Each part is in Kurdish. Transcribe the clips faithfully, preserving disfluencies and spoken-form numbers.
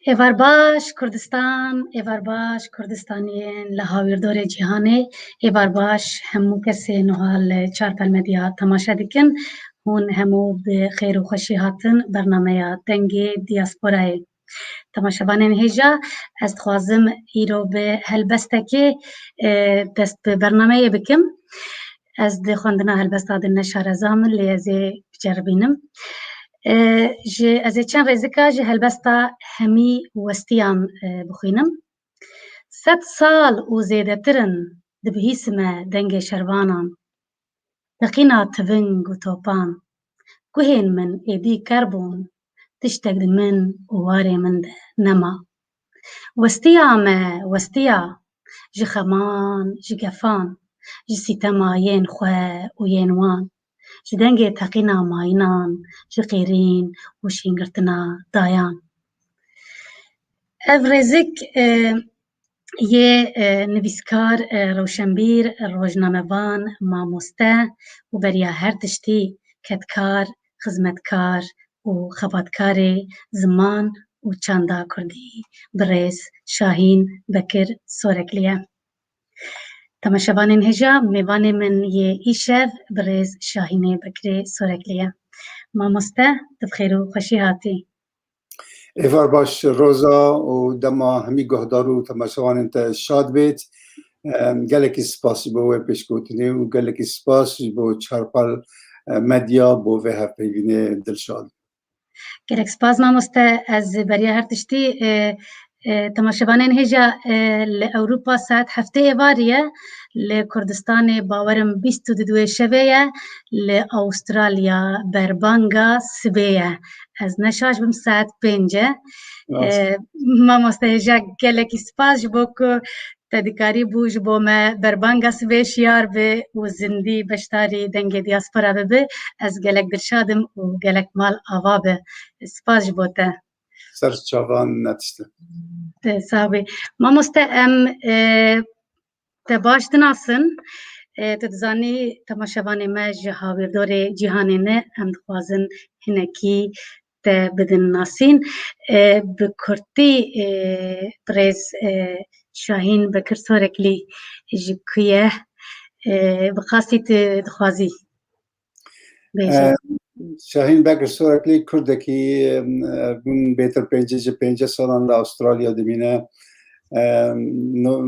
Êvar baş Kurdistan, êvar baş Kurdistaniyên li hawîrdorê cîhanê, êvar baş hemû kesên wiha li Çarpel Medya temaşe dikin. Hûn hemû bi xêr û xweşî hatin bernameya Dengê Diyasporayê. Temaşevanên hêja, ez dixwazim îro bi helbestekê, e, dest bi bernameyê bikim. Ez di xwendina helbesta de ne şareza min, lê ez ê biceribînim. E, ji, ez ê çend rêzika ji helbesta Hemî Westiyan, e, bixwînim. Sed sal û zêdetir in dibihîsime dengê şervanan. Teqîna tiving û topan. Guhên min êdî ker bûn, tiştek di min û warê min de nema. Westiya me, westiya, ji xeman, ji gefan, ji sîtema yên xwe û yên wan, ji dengê teqîna mayinan, ji qîrîn û şîngirtina dayan. Ev rêzik, e, yê, e, nivîskar, e, rewşenbîr, rojnamevan, mamoste û beriya her tiştî kedkar, xizmetkar û xebatkarê ziman û çanda kurdî, birêz Şahîn Bekir Soreklî ye. Temaşevanên hêja, mêvanê min yê îşev birêz Şahînê Bekirê Soreklî ye. Mamoste, tu bi xêr û xweşî hatî. Êvar baş Roza û dema hemî guhdar û temaşevanên te şad bêt. Em, gelekî spas ji bo wê pêşgotinê û gelekî spas ji bo Çarpal, e, Medya bo vê hevpeyvînê dilşad. Gelek spas mamoste, ez beriya her tiştî, e, e, temaşevanên hêja, e, li Ewropa saet heftê êvarî ye, li Kurdistanê bawerim bîst û du şevê ye, li Awustralya berbanga sibê ye. Ez ne şaş bim, saet pênc e. Rast. E, mamoste hêja gelekî spas ji bo ku te dikarî bû ji bo me berbanga sibê şiyar bi û zindî beşdarî Dengê Diaspora bibi. Ez gelek dilşad im û gelek mal ava bi. Spas ji bo te. Ser çavan netiştin. Te sax bî. Mamoste, em, e, te baş dinasin. E, tu dizanî temaşevanê me ji hawîrdorê cîhanê ne, em dixwazin hinekî te bidin nasîn. E, bi kurtî, e, birêz, e, Şahîn Bekir Soreklî ji ku ye? E, bi qasî tu dixwazî bêjî? E, Şahîn Bekir Soreklî kurdekî, e, bûn bêtir pêncî, ji pêncî salan li Astralya dimîne. E, no-,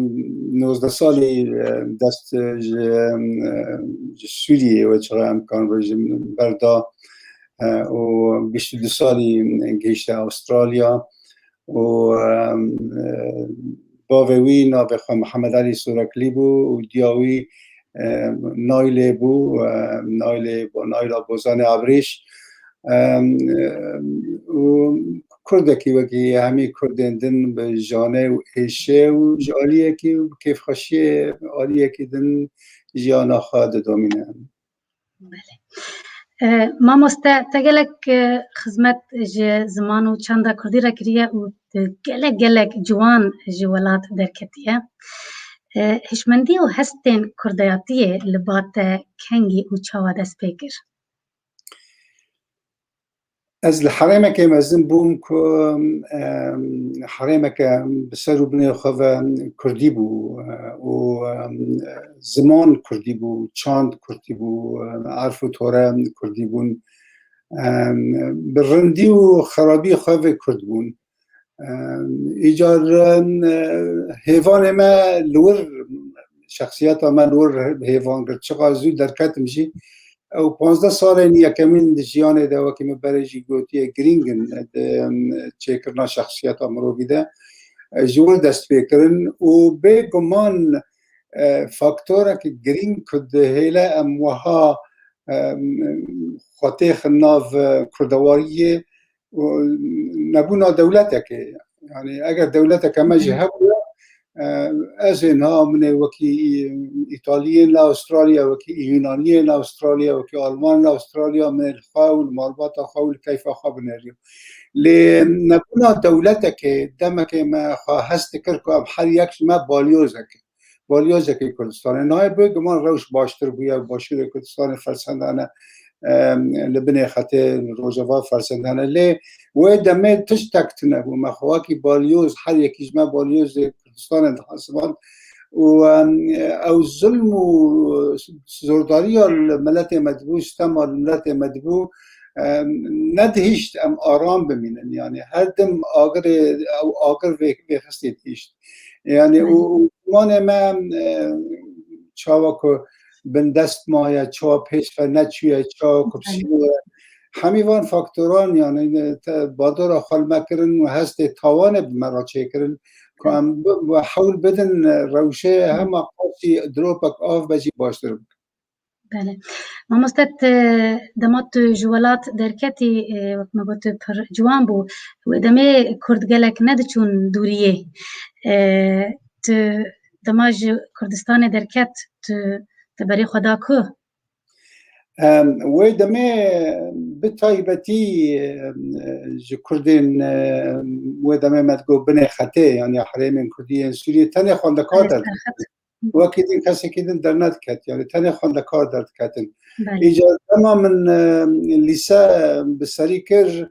nozdeh salî, e, dest ji, e, ji Sûriyê we çaxa em kan bêjin berda, e, û bîst û du salî gihişte Astralya û, e, e, bavê wî navê xwe Mihemed Elî Soreklî bû û diya wî, e, Naylê bû, e, Naylê, Nayla Bozanê Abrîş. E, e, û kurdekî wekî hemî kurdên din bi jane û êşê û ji aliyekî û bi kêfxweşiyê aliyekî din jiyana xwe didomîne. Belê. E, mamoste, te gelek, e, xizmet ji ziman û çanda kurdî re kiriye û tu gelek, gelek ciwan ji welat derketiye. E, hişmendî û hestên kurdayatiyê li ba te kengî û çawa dest pê kir? Ez li herêmekê mezin bûm ku, em, herêmeke bi ser û binê xwe ve kurdî bû, e, û, em, ziman kurdî bû, çand kurdî bû, em, erf û tore kurdî bûn. Em, bi rindî û xerabî xwe vê kurd bûn. Em, îcar, em, hêvanê me li wir, şexsiyeta me li wir hêvan girt. Çiqas zû derketim jî, ew panzdeh salên yekemîn di jiyanê de, wekî min berê jî gotiye, girîng in di, em, çêkirina şexsiyeta mirovî de. E, ji wir dest pê kirin û bêguman, e, faktorek girîng ku dihêle em wiha, em, xwe têxin nav, e, kurdewariyê, û nebûna dewletekê. Yani eger dewleteke me jî hebûya, e, ez ê niha min ê wekî Îtaliyên li Astralya, wekî Yunaniyên li Astralya, wekî Alman li Astralya, min ê li xwe û li malbata xwe û li keyfa xwe binêriya. Lê nebûna dewletekê demekê me xwe hest dikir ku em her yek ji me balyozek in. Balyozekê Kurdistanê. Nayê bêguman rewş baştir bûye û Başûrê Kurdistanê fersendane em, li binê xetê rojeva fersendane. Lê wê demê tiştek tune bû. Me xwe wekî balyoz, her yekî ji me balyozê Kurdistanê dihesiband. Û, em, ew zulm û zordariya li miletê me dibû, stema li miletê me dibû, em, nedihişt em aram bimînin. Yani her dim agirê, ew agir vê, vêxistê dihişt. Yani û, û zimanê me, em, çawa ku bindest maye, çawa pêş ve neçûye, çawa ku pişî ye. Hemî van faktoran, yani, te, badora xwe li me kirin û hestê tawanê bi me re çêkirin ku em bi, bi hewl bidin, e, rewşê hema qasî dropek av be jî baştir bikin. Belê. Mamoste, tu, dema tu ji welat derketî, e, wek me got, tu pir ciwan bû. Wê demê Kurd gelek nediçûn dûriyê. E, tu dema ji Kurdistanê derket, tu, tu berê xwe da ku? Em, wê demê bi taybetî, em, ji Kurdên, em, wê demê me digot binê xetê, yani herêmên Kurdî yên Sûriyê, tenê xwendekar derdiket. Wekî din kesekî din dernediket, yani tenê xwendekar derdiketin. Belê. Îcar dema min, em, lîse bi serî kir,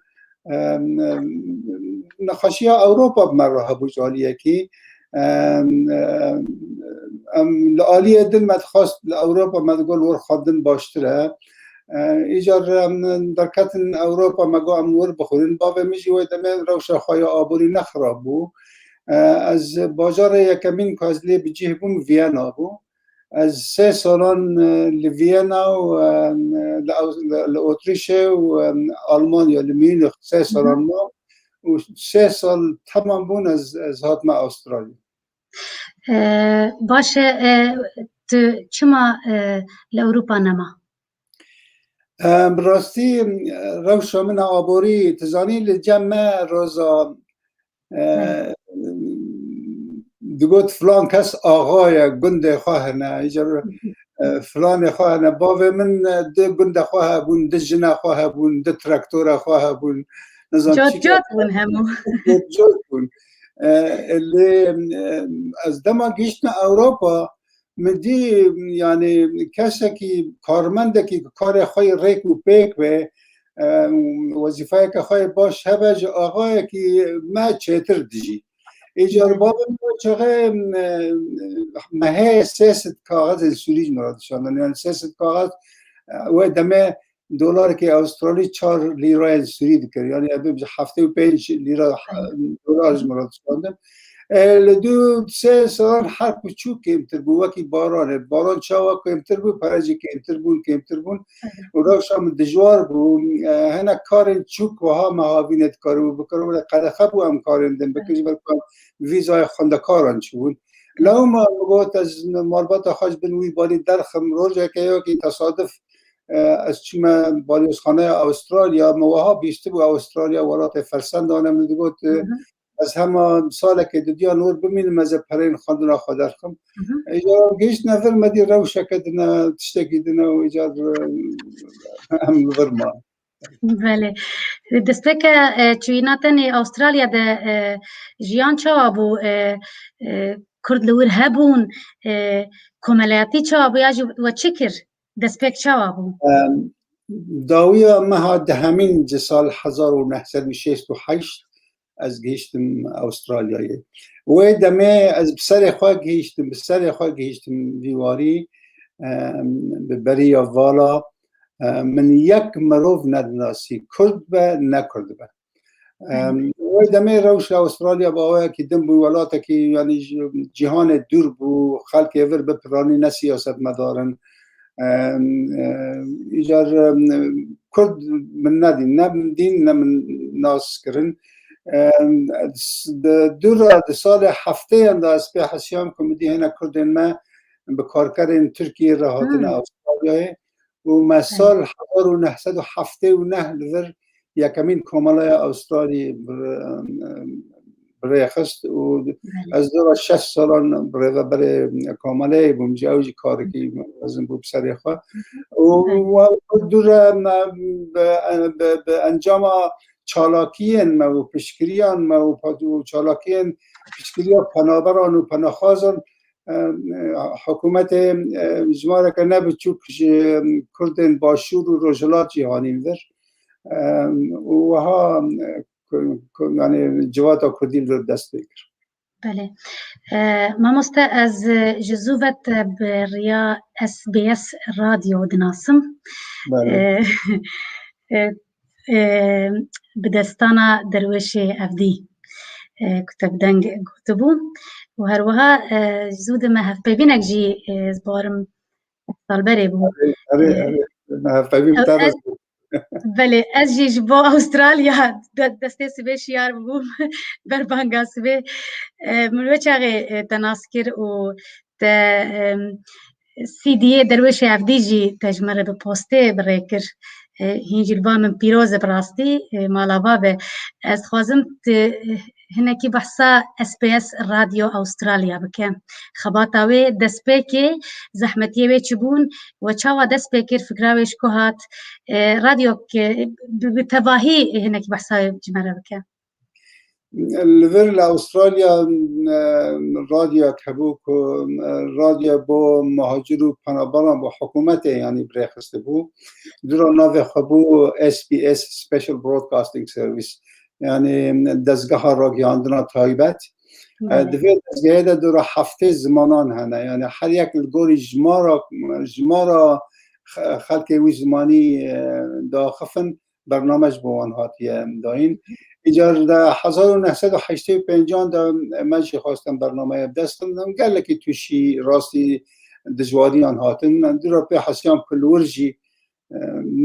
em, em, nexweşiya Ewropa bi me re hebû ji aliyekî. Em, em, em, li aliyê din me dixwest li Ewropa me digot li wir xwendin baştir e. E, îcar em derketin Ewropa me got em li wir bixwînin. Bavê min jî wê demê rewşa xwe ya aborî ne xirab bû. E, ez bajarê yekemîn ku ez lê bi cih bûm Viyana bû. Ez sê salan, e, li Viyana û, e, li Ew-, li, li Otrîşê û, e, Almanya, li Munîx sê salan mam û sê sal temam bûn ez, ez hatime Astralya. E, baş e, e, tu çima, e, li Ewropa nema? E, bi rastî, e, rewşa min a aborî, tu zanî li cem me roza, e, digot filan kes axa ye, gundê xwe hene, îcar, e, filanê xwe hene. Bavê min, e, du gundê xwe hebûn, du jina xwe hebûn, du traktora xwe hebûn. Nizam Cot çi cot bûn hemû. Cot cot bûn. E, lê, e, ez dema gihiştime Ewropa, min dî, yani, kesekî, karmendekî ku karê xwe yê rêk û pêk be, e, wezîfeyeke xwe yê baş hebe, ji axayekî me çêtir dijî. Îcar bavê min çaxê, e, mehê sê sed kaxezên Sûrî ji min re dişandin. Yani sê sed kaxez, e, wê demê dolarekî Astralî çar lîrayên Sûrî dikir. Yani ev bi heftê û pênc lîra, dolar ji min re dişandin. E, li du sê salan her ku çû kêmtir bû, wekî baran e. Baran çawa kêmtir bû, pere jî kêmtir bûn, kêmtir bûn. Û rewşa min dijwar bû. E, hinek karên çûk wiha me havînê dikaribû, bikaribû, qedexe bû em karên din bikin, ji ber ku em vîzaya xwendekaran çûbûn. Lewma min got, ez malbata xwe ji bin wî balî derxim. Rojeke yekî tesaduf, e, ez çûme balyozxaneya Astralya, min wiha bîstibû Astralya welatê fersendan e, min digot, e, ez hema salekê didiya nor bimînim, ez ê pereyên xwendina xwe derxim. Hı hı. Îcar gihiştine vir me dî rewşeke din e, tiştekî din e û îcar, e, em li vir man. Belê. Destpêke, e, çûyîna te nê Astralya de, e, jiyan çawa bû? E, e, Kurd li wir hebûn, e, komeleyatî çawa bû ya jî we çi kir? Destpêk çawa bû? Em, dawiya meha dehemîn ji sal hezar û neh sed û şêst û heşt ez gihiştim Astralyayê. Wê demê ez bi serê xwe gihiştim, bi serê xwe gihiştim vî warî, em, bi beriya vala, em, min yek mirov nedinasî, Kurd be, ne Kurd be. Em, wê demê rewşa Astralya bi awayekî din bû, welatekî, yanî, ji cîhanê dûr bû, xelkê vir bi piranî ne siyasetmedar in. Em, e, îcar, em, Kurd min nedîn, ne min dîn, ne min nas kirin. Em, s-, di, dû re di salê hefteyan de ez pê hesiyam ku min dî hene Kurdên me bi karkerên Tirkiyê re hatine Astralyayê. Û me sal hezar û neh sed û heftê û neh li vir yekemîn Komeleya Astralî bi, bi rê xist û ez dora şeş salan bi rêveberê komeleyê bûm, ji ew jî karekî mezin bû bi serê xwe. Û we dû re me bi, bi, bi encama çalakiyên me û piştgiriyan me û pa-, û çalakiyên piştgiriya penaberan û penaxwazan e, e, hikûmetê, e, jimareke ne biçûk ji Kurdên Başûr û Rojhilat jî hanîn vir. E, û wiha, e, ku-, ku-, yani civata Kurdî li vir dest pê kir. Belê. E, mamoste, ez, e, ji zû ve te bi riya S B S Radyo dinasim. Belê. E, e, e, bi destana Derwêşê Evdî, e, ku te bi deng gotibû. Û her wiha, e, ji zû de me hevpeyvînek jî, e, ez barim salberê bû. Erê, erê, E, erê. Me hevpeyvîn ew, te re ez, bû. Belê, ez jî ji bo Avustralya de-, destê sibê şiyar bûm, ber banga sibê. E, min wê çaxê, e, te nas kir û te, em, C D'yê Derwêşê Evdî jî te ji me re bi postê bi rê kir. E, hîn jî li ba min pîroz e bi rastî, e, mala va be. Ez dixwazim tu, e, hinekî behsa S B S Radyo Avustralya bike. Xebata wê, destpêkê, zehmetiyê wê çi bûn, we çawa dest pê kir, fikra wê ji ku hat, e, radyok, e, bi, bi tevahî hinekî behsa wê ji me re bike. Li vir li Avustralya, e, radyoyek hebû ku, e, radyo bo muhacir û penaberan bo hikûmetê, yanî bi rê xistibû. Dûra navê xwe bû S B S, Special Broadcasting Service. Yanî dezgeha ragihandina taybet. E, Belê. Di vê dezgehê de dûra heftê zimanan hene. Yanî her yek li gorî jimara, jimara xe-, xelkê wî zimanî, e, diaxifin, bername ji bo wan hatiye dayîn. Îcar de hezar û neh sed û heştê û pêncan de me jî xwestin bernameya bi dest xin. Em gelekî tûşî rastî dijwariyan hatin. Em dûra pê hesiyan pilwir jî, e,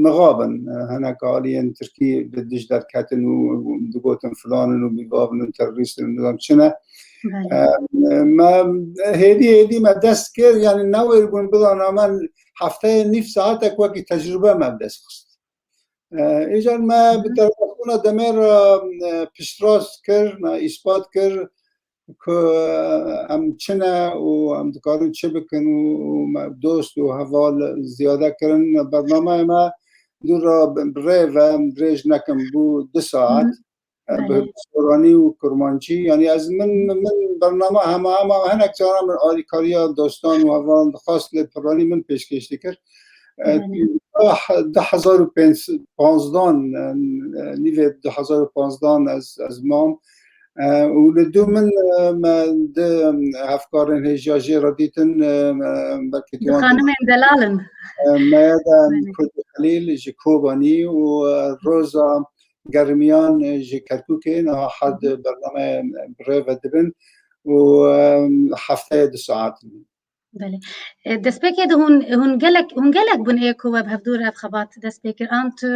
mixabin. E, hinek aliyên Tirkî bi dij derketin û digotin filan in û bîgav in û terorîst in û nizam çi ne. Belê. E, me hêdî hêdî me dest kir, yanî newêr bûn bidana me hefteyê nîv saetek wekî tecrube me bi dest xist. E, îcar me bi Hı hı. televîzyona demê re, e, piştrast kir, me îspat kir ku, e, em çi ne û em dikarin çi bikin û, û me dost û heval ziyade kirin. Bernameyê me dû re bi, bi rê ve, em dirêj nekin, bû du Hı saet. hı. E, bi Belê. soranî û kurmancî. Yanî ez min, min bername hema, hema hinek caran min alîkariya dostan û hevalan dixwest, lê piranî min pêşkêş dikir. E, Belê. ah, du hezar û pênc, panzdan, e, nîvê du hezar û panzdan ez, ez mam. E, û li dû min, e, me di hevkarên hêja jê re dîtin, e, me, belkî Di tu wan xanimên delal in. E, me ya de Belê. Kurdî Xelîl ji Kobanî û, e, Roza Germiyan, e, ji Kerkûkê niha her di Hı hı. bername bi rê ve dibin û, e, hefteyê du saet in. Belê. E, destpêkê de hûn, hûn gelek, hûn gelek bûn ê ku we bi hevdû re ev xebat dest pê kir, an tu?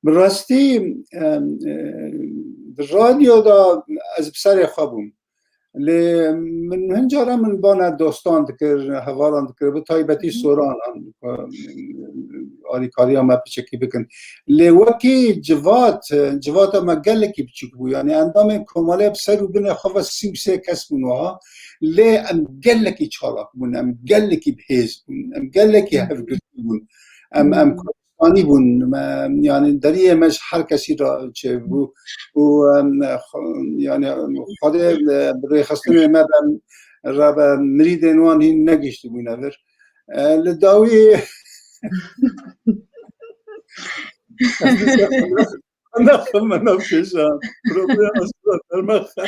Bi rastî, e, e, di radyo de ez bi serê xwe bûm. Lê min hin cara min bana dostan dikir, hevalan dikir, bi taybetî Hı hı. soranan, e, alîkariya me piçekî bikin. Lê wekî civat, civata me gelekî biçûk bû. Yanî endamên komelê bi ser û binê xwe ve sî û sê kes bûn wiha. Lê em gelekî çalak bûn, em gelekî bi hêz bûn, em gelekî Hı hı. hevgirtî bûn. Em, em Hı hı. Kurdistanî bûn. Me, yanî deriyê me ji her kesî re çêbû. Û, em, xwe-, yanî Xwedê, e, bi rêxistinê me be, re be mirîdên wan hîn negihiştibûne vir. E, li dawî Naxim me nav kêşan. Problema ji dermexe.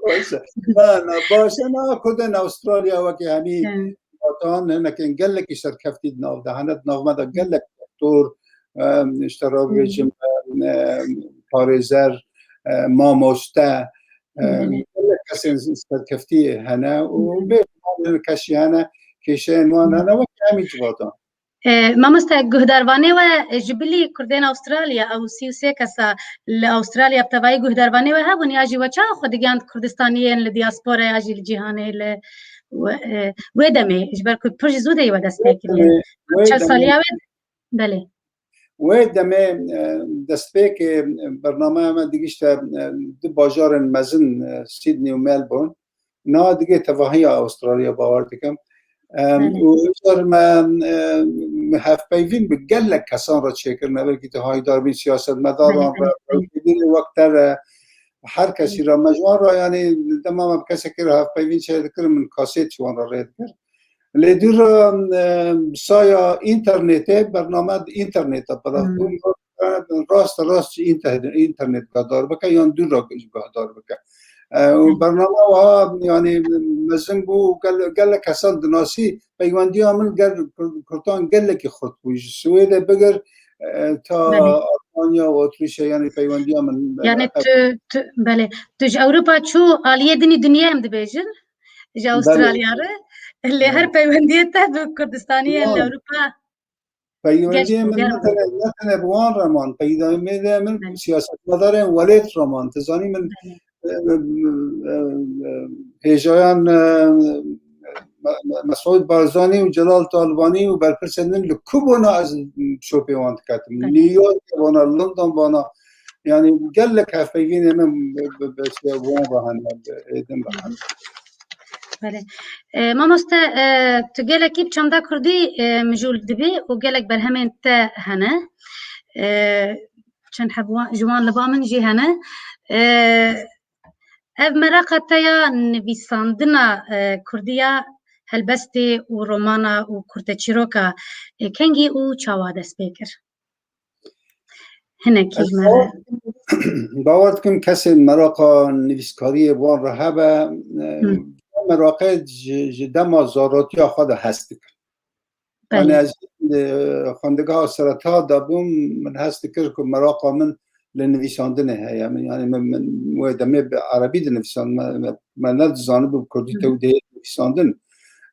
Baş e. Na, na, baş e, na, Kurdên Avustralya wekî hemî Hı. watan hinekên gelekî serkeftî di nav de hene, di nav me de gelek doktor, em, işte re Hı. bêjim, em, em, parêzer, e, mamoste, e, Belê. gelek kesên serkeftî hene û Belê. bê keşî hene, kêşeyên wan Hı. hene, wekî hemî civatan. E, mamoste, guhdarvanê we ji bilî Kurdên Avustralya, ew sî û sê kesa li Avustralya bi tevayî guhdarvanê we hebûn ya jî we çawa xwe digihand Kurdistaniyên li diaspora ya jî li cîhanê li we, e, wê demê, ji ber ku pir jî zû de we dest pê kiriye? Wê demê, wê Çar demê, saliya wê? Belê. Wê demê, e, destpêkê bernameya me digihişte, e, du bajarên mezin, e, Sydney û Melbourne. Niha digê tevahiya Avustralya bawer dikim. Em, Belê. Û îcar me, em, hevpeyvîn bi gelek kesan re çêkirine, belkî tu haydar bîn, siyasetmedaran Belê, re, belê, belê. Wekî wek te re, Her kesî re me ji wan re, yanî dema me bi kesekî re hevpeyvîn çêdikirin, min kasêt ji wan re rê dikir. Lê dû re, e, saya înternetê, bername di înternetê pêda bû, rast rast ji înter-, înternet guhdar bike yan dû re guhdar bike. E, û bername wiha, yanî mezin bû, gel-, gelek kesan dinasî, peywendiya min gel-, Kur-, Kurdan gelekî xurt bû. Ji Swêdê bigir, e, ta Almanya û Otrîşya, yanî peywendiya min, e, Yani tu, tu, belê, tu ji Ewropa çû aliyê dinî dinyê em dibêjin, ji Belê. Avustralya re. Lê her Belê. Peywendiyê te bi Kurdistaniyên Wan. Li Ewropa Peywendiyê min ne tenê, ne tenê bi wan re man, peywendiyê min Belê. Siyasetmedarên welêt re man. Tu zanî min, Belê. e, e, e, e, hêjayan, e, Me-, Me-, Mesûd Barzanî û Celal Talbanî û berpirsên min li ku bona ez şopê wan diketim. Belê. New York bona, London bona. Yanî gelek hevpeyvînê min bi, bi, bi, bi wan re hene, bi êdin re hene. Belê. E, mamoste, e, tu gelekî bi çanda kurdî, e, mijûl dibî û gelek berhemên te hene. E, çend heb wan, ji wan li ba min jî hene. E, ev meraqa te ya nivîsandina, e, kurdî ya helbestê û romana û kurteçîroka, e, kengî û çawa dest pê kir? Hinekî Ez ji me re. Bawer dikim, bawer dikim kesên meraqa nivîskariyê bi wan re hebe, e, Hı. Meraqê ji, ji dema zarotiya xwe de hes dikin. Belê. Yanî ez, e, xwendegeha sereta de bûm, min hes dikir ku meraqa min li nivîsandinê heye. Min, yanî min, min wê demê bi erebî dinivîsand, me, me, me nedizanibû bi kurdî Hı. tew dê nivîsandin.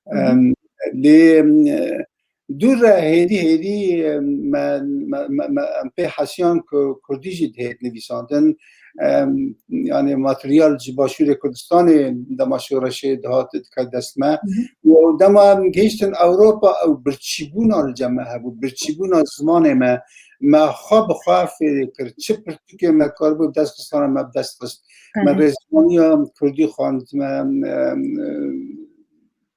Hı hı. Em, lê, em, dû re hêdî hêdî, em, me, me, me, me, em pê hesiyan ku kurdî jî dihêt nivîsandin. Em, yanî materyal ji Başûrê Kurdistanê dema şoreşê dihat dike dest me. Hı hı. Û dema em gihiştin Ewropa, ew birçîbûna li cem me hebû, birçîbûna zimanê me, me xwe bi xwe fêrê kir. Çi pirtûkê me karibû bi dest xistana, me bi dest xist. Me Belê. Rêzmaniya kurdî xwend, me, em, em,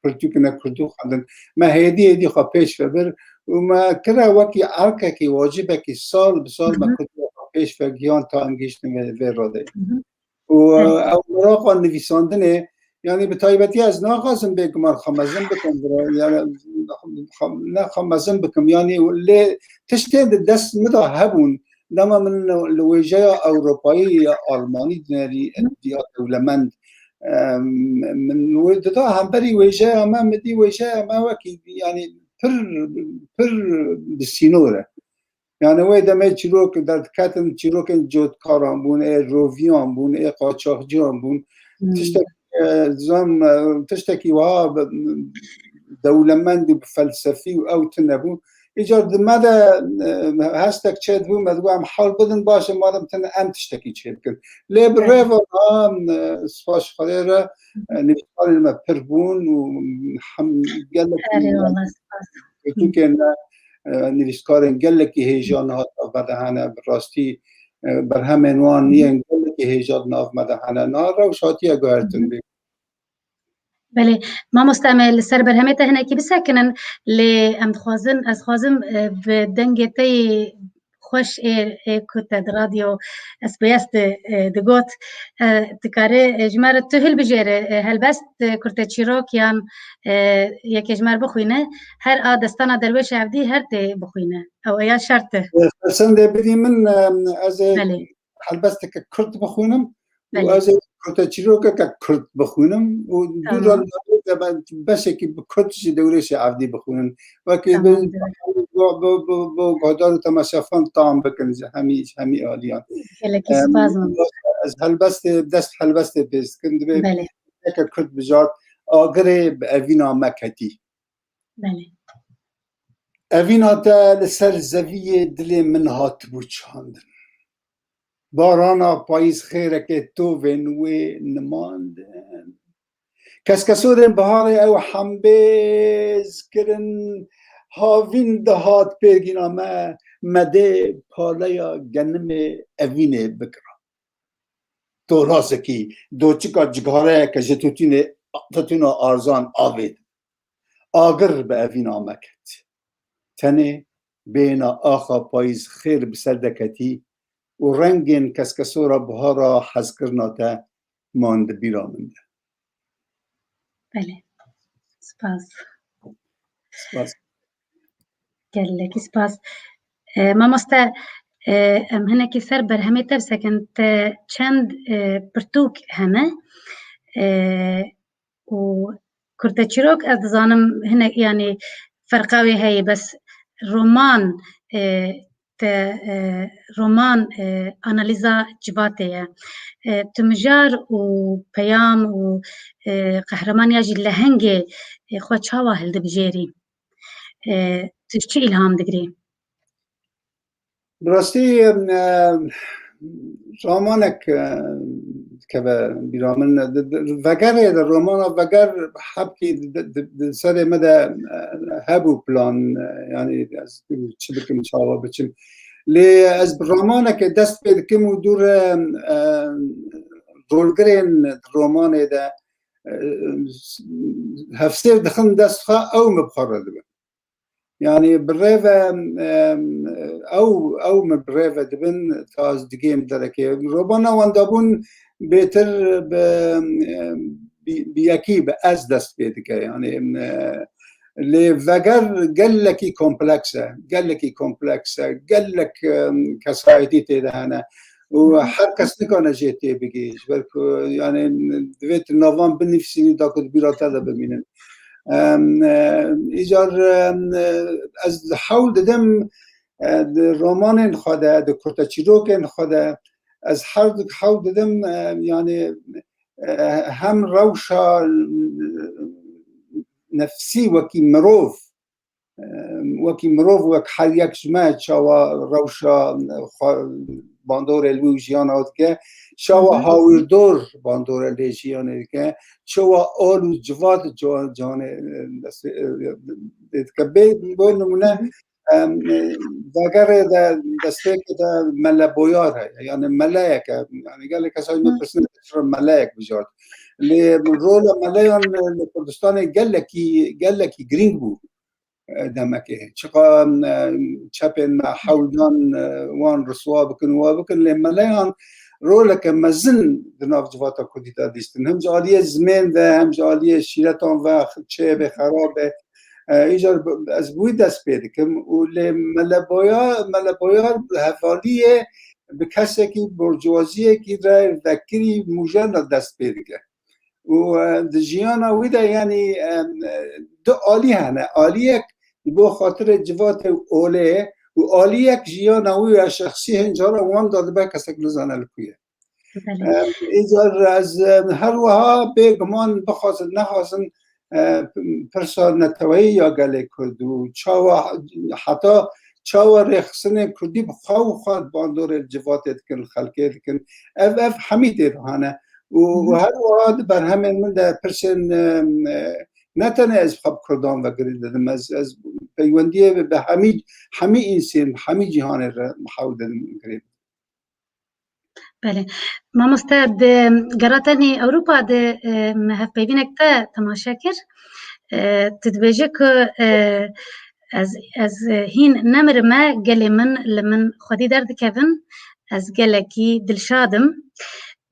pirtûkine kurdî xwendin. Me hêdî hêdî xwe pêş ve bir û me kire wekî erkekî, wacibekî sal bi sal me Hı hı. kurdî xwe pêş ve gihan ta em gihiştin vê, vê radeyê. Hı hı. Û, Belê. Ew meraqa nivîsandinê, yanî bi taybetî ez naxwazim bêguman xwe mezin bikim, bira, yanî xwe, ne xwe mezin bikim, yanî lê tiştên di dest min de hebûn, dema min li wêjeya Ewropayî ya Almanî dinerî, Hı. Diya dewlemend, em, min wê dida hemberî wêjeya me, min dî wêjeya me wekî, yanî pir, pir bi sînor e. Yanî wê demê çîrok derdiketin, çîrokên cotkaran bûn, ê roviyan bûn, ê qaçaxciyan bûn. Hmm. Tiştek, e, zan, e, tiştekî wiha bi, dewlemend û bi felsefî û ew tune bû. Îcar di me de, e, hestek çêdibû, me digot, "Em hewl bidin, baş e, madem tune em tiştekî çêbikin." Lê bi Evet. rêva niha, e, spas Xwedê re, e, nivîskarên me pir bûn û hem gelek Erê, wala spas. Pirtûkên me, e, nivîskarên gelekî hêja niha di nav me de hene, bi rastî, e, berhemên wan yên gelekî hêja di nav me de hene. Niha rewş hatiye guhertin bê. Belê, mamoste, em ê li ser berhemê te hinekî bisekinin, lê em dixwazin, ez dixwazim, e, bi dengê te yê xweş ê, ê ku te di radyo S B S de, e, digot, e, dikarî, e, ji me re tu hilbijêre, e, helbest, e, kurteçîrok yan, e, yekê ji me re bixwîne, her a destana Derwêş Evdî her tê bixwîne. Ew aya şert e. E, Fersendê bidî min, e, ez ê Belê. helbesteke kurt bixwînim û Belê. ez ê kurteçîrokeke kurt bixwînim û dû Tamam. re de ben beşekî bi kurt ji Derwêşê Evdî bixwînim. Wekî Tamam, bi, evet. bi, bi, bi, bi guhdar û temaşevan tam bikin ji hemî, ji hemî aliyan. Gelekî Em, spas, mamoste. Ez helbestê, dest helbestê pêş dikim. Dibê Belê. yeke kurt bijart, Agirê bi evîna me ketî. Belê. Evîna te li ser zeviyê dilê min hatibû çandin. Barana payîz xêrekê tovên wê nimandin. Keskesorên biharê ew hembêz kirin, havîn dihat pêgîna me, me dê paleya genimê evînê bikira. Tolazekî, doçika cighareyeke ji tûtînê, tûtîna arzan avêt. Agir bi evîna me ket. Tenê bêhna axa payîz xêr bi ser de ketî û rengên keskesora buhara hezkirina te man di bîra min de. Belê. Spas. Spas. Gelekî spas. E, mamoste, e, em hinekî ser berhemê te bisekin, te çend, e, pirtûk hene. E, û kurteçîrok, ez dizanim hinek, yanî ferqa wê heye, bes roman, e, te, e, roman, e, analîza civatê ye. E, tu mijar û peyam û, e, qehreman ya jî lehengê, e, xwe çawa hildibijêrî? E, tu ji çi îlham digirî? Bi rastî, em, e, ramanek, e, dikeve bîra min. Di, di, Vegerê de, romana Veger hebkî di, di, di serê me de, e, hebû plan, e, yanî ez çi bikim, çawa biçim. Lê ez bi ramaneke dest pê dikim û dû re, e, rolgirên di romanê de, e, hevsêr dixin dest xwe, ew min bi xwe re dibin. Yanî bi rê ve, em, ew, ew min bi rê ve dibin, ta ez digêm derekê. Romana wendabûn bêtir bi, em, bi, bi yekî, bi ez dest pê dike. Yanî, em, e, lê Veger gelekî kompleks e, gelekî kompleks e, gelek, em, kesayetî tê de hene. Û her kes nikane jê tê bigê, ji ber ku, yanî, divê tu navan binivîsînî, da ku di bîra te de bimînin. Em, e, îcar, em, e, ez hewl didim, e, di romanên xwe de, di kurteçîrokên xwe de, ez her du hewl didim, e, yanî, e, hem rewşa, e, nefsî wekî mirov, e, wekî mirov, wek her yek ji me çawa rewşa, e, xwe bandorê li wî jiyana dike, çawa hawîrdor bandorê lê jiyanê dike, çawa al û civat ciwan, ciwanê, e, destê, e, dike. Bê, bo nimûne, em, e, Vegerê de destpêkê de Mele Boyar heye. Yanî meleyek e. Yanî gelek kesayî me pirsin, çira meleyek bijart. Lê rola meleyan, e, li Kurdistanê gelekî, gelekî girîng bû, e, demekê. Çiqa, e, çepên me hewl dan, e, wan riswa bikin, wa bikin, lê meleyan roleke mezin di nav civata kurdî de dîstin. Hem ji aliyê zimên ve, hem ji aliyê şîretan ve, çêyê bê xerabe. E, îcar bi, ez bi wî dest pê dikim û lê Mele Boya-, Mele Boyar bi hevaliyê bi kesekî, burjuwaziyekî re vekirî mûjena dest pê dike. Û, e, di jiyana wî de, yanî, em, e, du alî hene. Aliyek ji bo xatirê civatê û olê û aliyek jiyana wî ya şexsî, hin cara wan da dibe kesek nizane li ku ye. Belê. Em, îcar ez, em, her wiha bêguman bixwazin nexwazin, e, pirsa neteweyî ya gelê Kurd û çawa heta çawa rêxistinên Kurdî bi xwe û xwe bandorê civatê dikin, xelkê dikin. Ev, ev hemî tê de hene. Û, û her wiha di berhemên min de pirsên, em, e, ne tenê ez bi xwe bi Kurdan ve girê didim. Ez, ez peywendiyê bi, bi hemî, hemî însên, hemî cîhanê re hewl didim girê. Belê. Mamoste, di gera te nî Ewropa de, e, me hevpeyvînek te temaşe kir. E, tu dibêje ku, e, ez, ez, e, hîn nemirime, gelê min li min xwedî derdikevin. Ez gelekî dilşad im.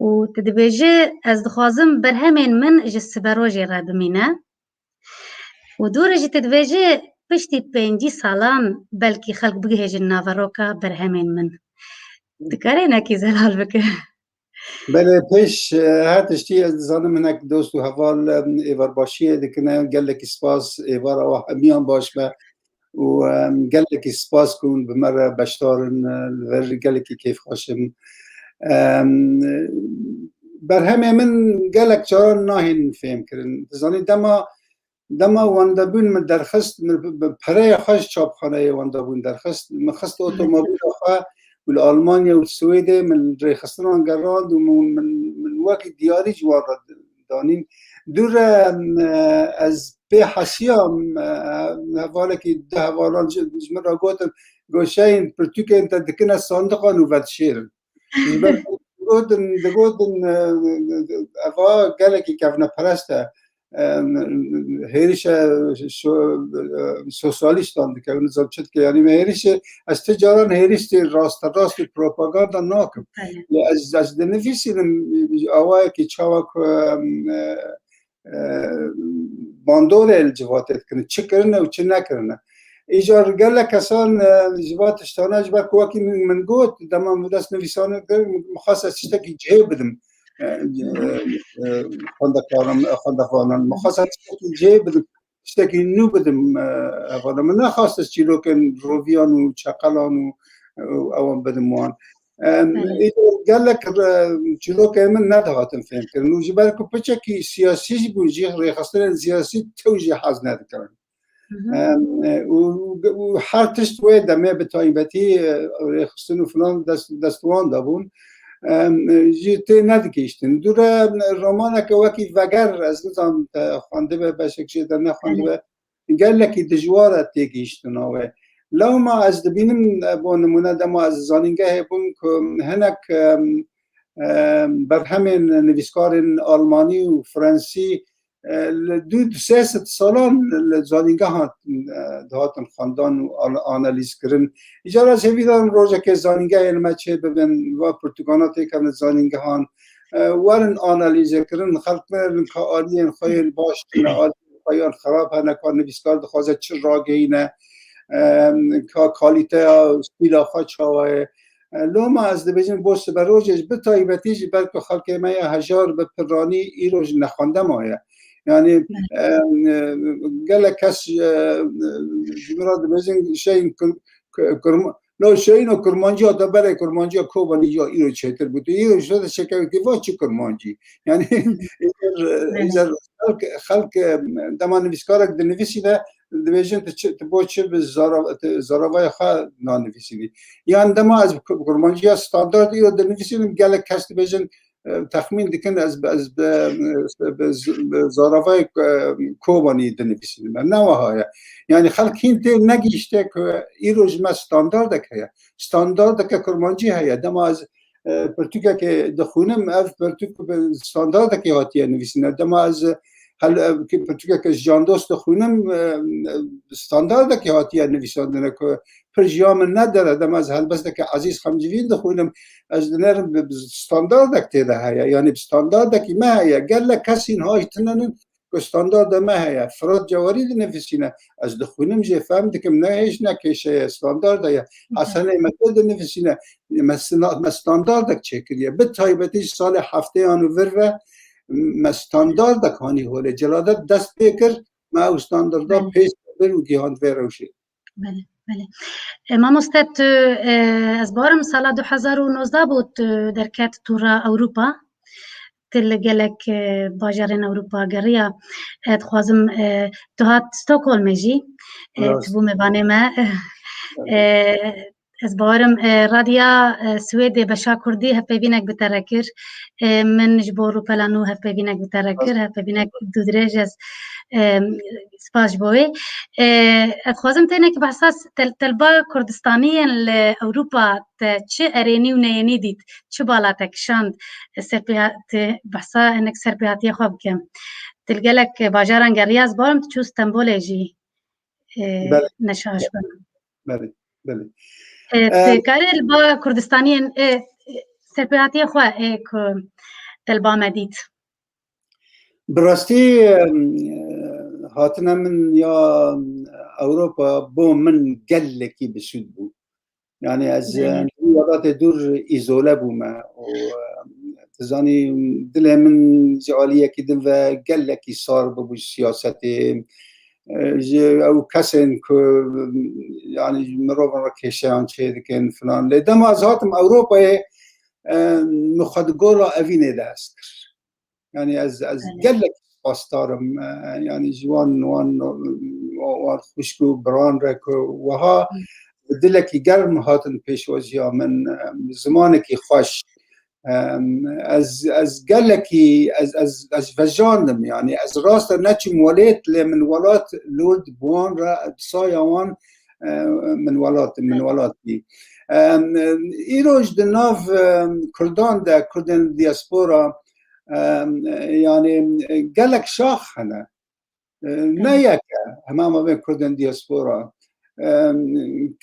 Û tu dibêje, ez dixwazim berhemên min ji siberojê re bimîne. Û dû re jî tu dibêjî, piştî pêncî salan belkî xelk bigihêjin naveroka berhemên min. Dikarê nekî zelal bike. Belê, pêş, e, her tiştî ez dizanim hinek dost û heval, e, êvarbaşiyê dikine. Gelekî spas, êvara we hemiyan baş be. Û, em, gelekî spas ku hûn bi me re beşdar in, e, li vir gelekî kêfxweş im. Em, berhemê min gelek caran nahên fêhm kirin. Dizanî dema, dema wendebûn min derxist, min bi, bi pereya xwe ji çapxaneyê wendebûn derxist. Min xist otomobîla xwe û li Almanya û li Swêdê min rêxistinan gerand û min, min, min wekî diyarî ji wan re danîn. Dû re, em, ez pê hesiyam, e, hevalekî, du hevalan ji, ji min re gotin, goşeyên pirtûkên te dikine sandiqan û vedişêrin. Ji ber ku digotin, digotin, e, eva gelekî kevneperest e. em, hêrişe so-, e, sosyalîstan dike, nizam çi dike. Yanî me hêrişê, ez ti caran hêrişê rasterast û propaganda nakim. Belê. Lê ez, ez dinivîsînim awayekî çawa ku, em, e, e, bandorê li civatê dikine, çi kirine û çi nekirine. Îcar gelek kesan, e, ji van tiştane, ji ber ku wekî min, min got, dema min dest nivîsane kir, min xwest ez tiştekî cihê bidim. E, e, e, xwendekaran, xwendekaran, min xwest ez tiştekî cihê bidim, tiştekî nû bidim, e, hevalan. Min nexwest ez çîrokên roviyan û çeqelan û, û ewan bidim wan. Em, Evet. Îcar gelek, e, çîrokên min nedihatin fêmkirin û ji ber ku piçekî siyasî jî bûn, jî rêxistinên siyasî tew jî hez nedikirin. Hı hı. Em, e, û, û her tişt wê demê bi taybetî, e, rêxistin û filan dest, dest wan de bûn. Em, e, jî tê nedigihîştin. Dûre romaneke wekî Veger, ez nizanim te xwendibe, beşek jê te nexwendibe. Gelekî dijwar e têgihîştina wê. Lewma ez dibînim, e, bo nimûne dema ez zanîngehê bûm ku hinek, em, em, berhemên nivîskarên almanî û fransî, e, li du, du sê sed salan li zanîngehan, e, dihatin xwendan û an-, analîz kirin. Îcar ez hêvî darim rojekê zanîngehên me çê bibin, va pirtûkana têkevin zanîngehan, e, werin analîze kirin, xelk werin ka aliyên xwe yên baş tune, aliyên xwe yan xerab hene, ka nivîskar dixwaze çi ragihîne, e, ka kalîteya stîla xwe çawa ye. E, loma ez dibêjim bo siberojê jî, bi taybetî ji ber ku xelkê me ya hejar bi piranî îro ji nexwende maye. Yani, e, e, gelek kes, e, ji min re dibêjin şeyin kur-, kur-, kurma-, lo şeyin o kurmancî ya te berê kurmancî ya Kobanî ya îro çêtir bû. Tu îro ji te çekevekî va çi kurmancî? Yani, îcar, îcar xelk, xelk, e, dema nivîskarek dinivîsîne, dibêjin tu çi, tu bo çi bi zara-, tu zaravaya xwe nanivîsînî? Yan dema ez bi ku-, kurmanciya standard îro dinivîsînim, gelek kes dibêjin, e, texmîn dikin ez, ez bi, bi, bi zaravayê, e, Kobanî dinivîsînim. Ne wiha ye. Yani xelk hîn tê negihîşte ku îro ji me standardek heye. Standardeke kurmancî heye. Dema ez, e, pirtûkekê dixwînim, ev pirtûk bi standardekê hatiye nivîsîne. Dema ez hel-, ev ki pirtûkeke ji Can Dost dixwînim, e, standardekê hatiye nivîsandine ku pir ji ya min nedere. Dema ez helbesteke Ezîz Xemcivîn dixwînim, ez dinerim bi, bi standardek tê de heye. Yani bi standardekî me heye. Gelek kesîn hay tinin ku standarda me heye. Firat Cewarî dinivîsîne. Ez dixwînim jê fehm dikim. Ne hêj ne kêşe ye. Standarda ye. Hesenê Mete dinivîsîne. Me sina-, me standardek çêkiriye. Bi taybetî ji salê hefteyan û vir ve me standardek hanî holê. Celadet dest pê kir, me ew standarda Belê. pêş bir û gihand vê rewşê. Belê, belê. E, mamoste, tu, e, ez barim sala du hezar û nozdeh bû, tu derket tûra Ewropa. Tu li gelek, e, bajarên Ewropa geriya. E, dixwazim, e, tu hat Stockholmê jî. E, Rast. Tu bû mêvanê me. E, ez bawerim, e, Radya, e, Swêdê beşa Kurdî hevpeyvînek bi te re kir. E, min ji bo Rûpela Nû hevpeyvînek bi te re kir. Hevpeyvînek dûdirêj ez, e, spas ji bo wê. E, ez dixwazim tenekî behsa s-, tel-, telba Kurdistaniyên li Ewropa te çi erênî û neyênî dît? Çi bala te kişand? Serpêha-, te behsa hinek serpêhatiyê xwe bike. Tu li gelek bajaran geriya, ez bawerim tu çû Stenbolê jî, e, Belê. neşaş bû. Belê, belê. E, Em, tu karî li ba Kurdistaniyên, e, serpêhatiyê xwe, e, ku telba me dît. Bi rastî, em, hatina min ya Ewropa bo min gelekî bi sûd bû. Yani ez, Belê. em, di welatê dûr îzole bûme û, em, tu zanî dilê min ji aliyekî din ve gelekî sar bûbû ji siyasetê. E, ji ew kesên ku, yani, ji mirovan re kêşeyan çêdikin filan. Lê dema ez hatim Ewropayê, e, min xwe di gola evînê de hest kir. Yani ez, ez Belê. gelek spasdar im. E, yani ji wan, wan, wan xwişk û biran re ku wiha Hı. bi dilekî germ hatin pêşwaziya min, e, zimanekî xweş. Em, ez, ez gelekî, ez, ez, ez vejandim, yani ez rast e neçim welêt, lê min welat Lûrd bi wan re, bi saya wan, e, min welat, min welat bî. Em, îroj di nav, em, Kurdan de, Kurdên diaspora, E, yanî gelek şax hene. E, ne yek e, hema mabên Kurdên diaspora. E,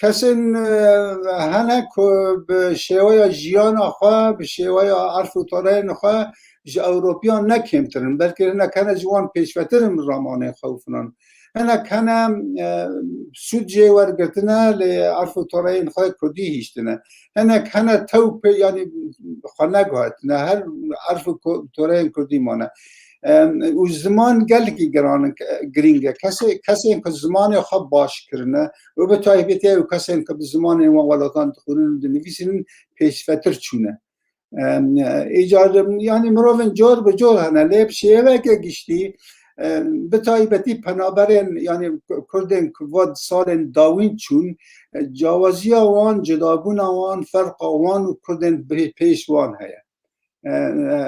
kesên, e, hene ku bi şêweya jiyana xwe, bi şêweya erf û toreyên xwe ji Ewropiyan ne kêmtir in. Belkî hinek hene ji wan pêşvetir in ramanên xwe û filan. Hinek hene, e, sûd jê wergirtine, lê erf û toreyên xwe kurdî hiştine. Hinek hene tew pê, yanî xwe neguhetine. Her erf û ko-, toreyên kurdî mane. Em, û ziman gelekî giran in, girîng e. Kesê-, kesên ku zimanê xwe baş kirine û bi taybetî ew kesên ku bi zimanên wan welatan dixwînin û dinivîsînin pêşvetir çûne. Em, îcar, yanî mirovên cor bi cor hene, lê bi şêweke giştî, em, bi taybetî penaberên, yanî Kurdên ku va di salên dawîn çûn, e, cawaziya wan, cudabûna wan, ferqa wan û Kurdên bi-, pêş wan heye. E,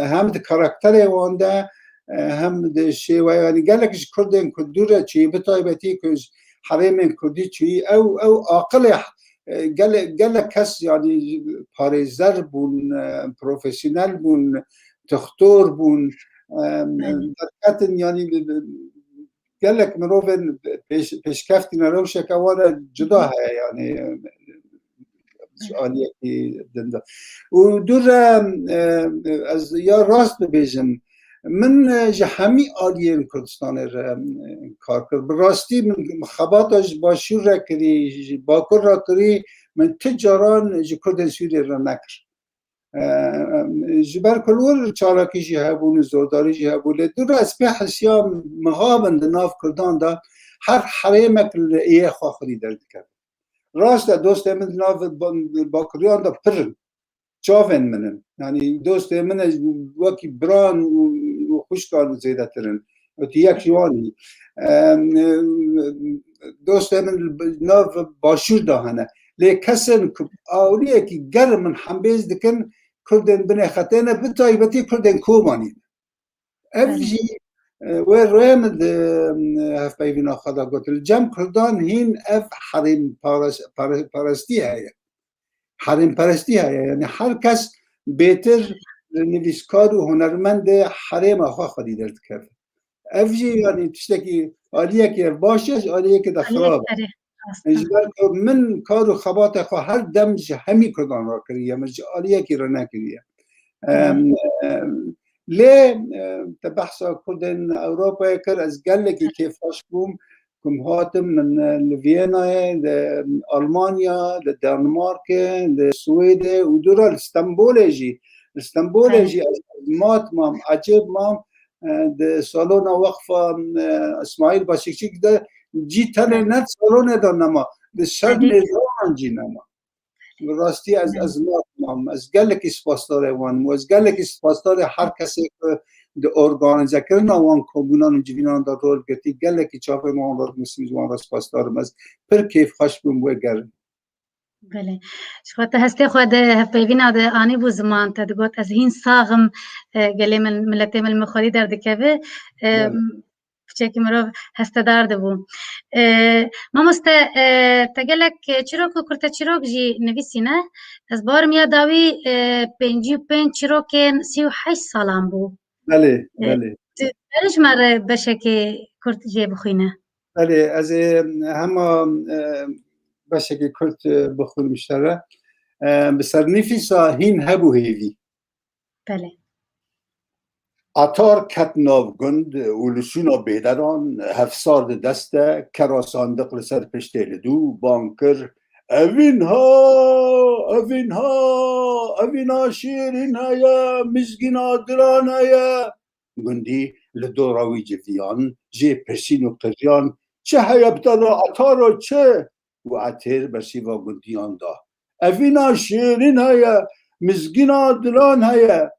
hem di karakterê wan de, e, hem di şêweyanî gelek ji Kurdên ku dûre çûyî, bi taybetî ku ji herêmên Kurdî çûyî, ew, ew aqilê, e, gele-, gelek kes, yanî parêzer bûn, e, profesyonel bûn, toxtor bûn, e, Belê. Derketin, yanî bi, bi, gelek mirovên pêş-, pêşkeftîne rewşeke wan re cuda heye, yanî, ji aliyekî din de. Û dû re, e, ez ya rast bibêjim, min, e, ji hemî aliyên Kurdistanê re, e, kar kir. Bi rastî min xebata ji Başûr re kirî, ji Bakur re kirî, min ti caran ji Kurdên Sûriyê re nekir. E, ji ber ku li wir çalakî jî hebûn û zordarî jî hebû, lê dû re ez pê hisiya mixabin di nav Kurdan de her herêmek li êyê xwe xwedî derdikeve. Rast e, dostê min di nav ba-, bakuriyan de pir in. Çavên min in. Yanî dostê min e, wekî biran û, û xwişkan zêdetir in. Û tu yek ji wan î. Em, dostê min li nav Başûr de hene. Lê kesên ku aliyekî germ min hembêz dikin, Kurdên binê xetê ne, bi taybetî Kurdên Kobanî ne. Ev Belê. jî, e, wê rê min di, e, hevpeyvîna xwe de got. Li cem Kurdan hîn ev herêm pares-, pare-, parestî heye. Herêmperestî heye. Yanî her kes bêtir li nivîskar û hunermendê herêma xwe xwedî derdikeve. Ev jî, yanî tiştekî, aliyekî ev baş e, ji aliyekî de Aliyek xirab e. serê, rast e. Ji ber ku min kar û xebatê xwe her dem ji hemî Kurdan re kiriye, min ji aliyekî re nekiriye. Hı. Em, em, lê, em, te behsa Kurdên Ewropayê kir, ez gelekî kêfxweş bûm ku min hatim, min, e, li Vîyenayê, li Almanya, li Danmarkê, li Swêdê û dûra li Stenbolê jî, li Stenbolê Belê. jî ez mat mam, ecêb mam, e, di salona Weqfa, e, Îsmaîl Başîkçîk de cî tenê Belê. ne di salonê de nema, di ser Belê. mêzanan jî nema. Bi rastî ez, Belê. ez mat mam, ez gelekî spasdarê wan im û ez gelekî spasdarê her kesê ku di organîzekirina wan kombûnan û civînan de rol girtî, gelekî çavên wan rol girtî, ji wan re spasdar im. Ez pir kêfxweş bûm wê gerin. Belê. Ji xwe te hestê xwe di hevpeyvîna de anîbû ziman, te digot, "Ez hîn sax im, e, gelê min, miletê min li min xwedî derdikeve." E, Belê. Piçekî mirov hestedar dibû. E, mamoste, e, te gelek çîrok û kurteçîrok jî nivîsîne. Ez bawer im ya dawî, e, pêncî û pênc çîrokên sî û heşt salan bû. Belê, E, belê. Tu dikarin ji me re beşekê kurt jê bixwîne? Belê, ez ê hema, e, beşekê kurt, e, bixwînim ji te re. E, bi sernivîsa Hîn hebû hêvî. Belê. Atar ket nav gund û li şûna bêderan, hevsar di dest de, kera sandiq li ser piştê li dû, bang kir, "Evîn ha, evîn ha, evîna şîrîn heye, mizgîna dilan heye." Gundî li dora wî civiyan, jê pirsîn û qiriyan, "Çi heye bi te re, Ataro, çi?" Û Etêr bersiva gundiyan da, "Evîna şêrîn heye, mizgîna dilan heye."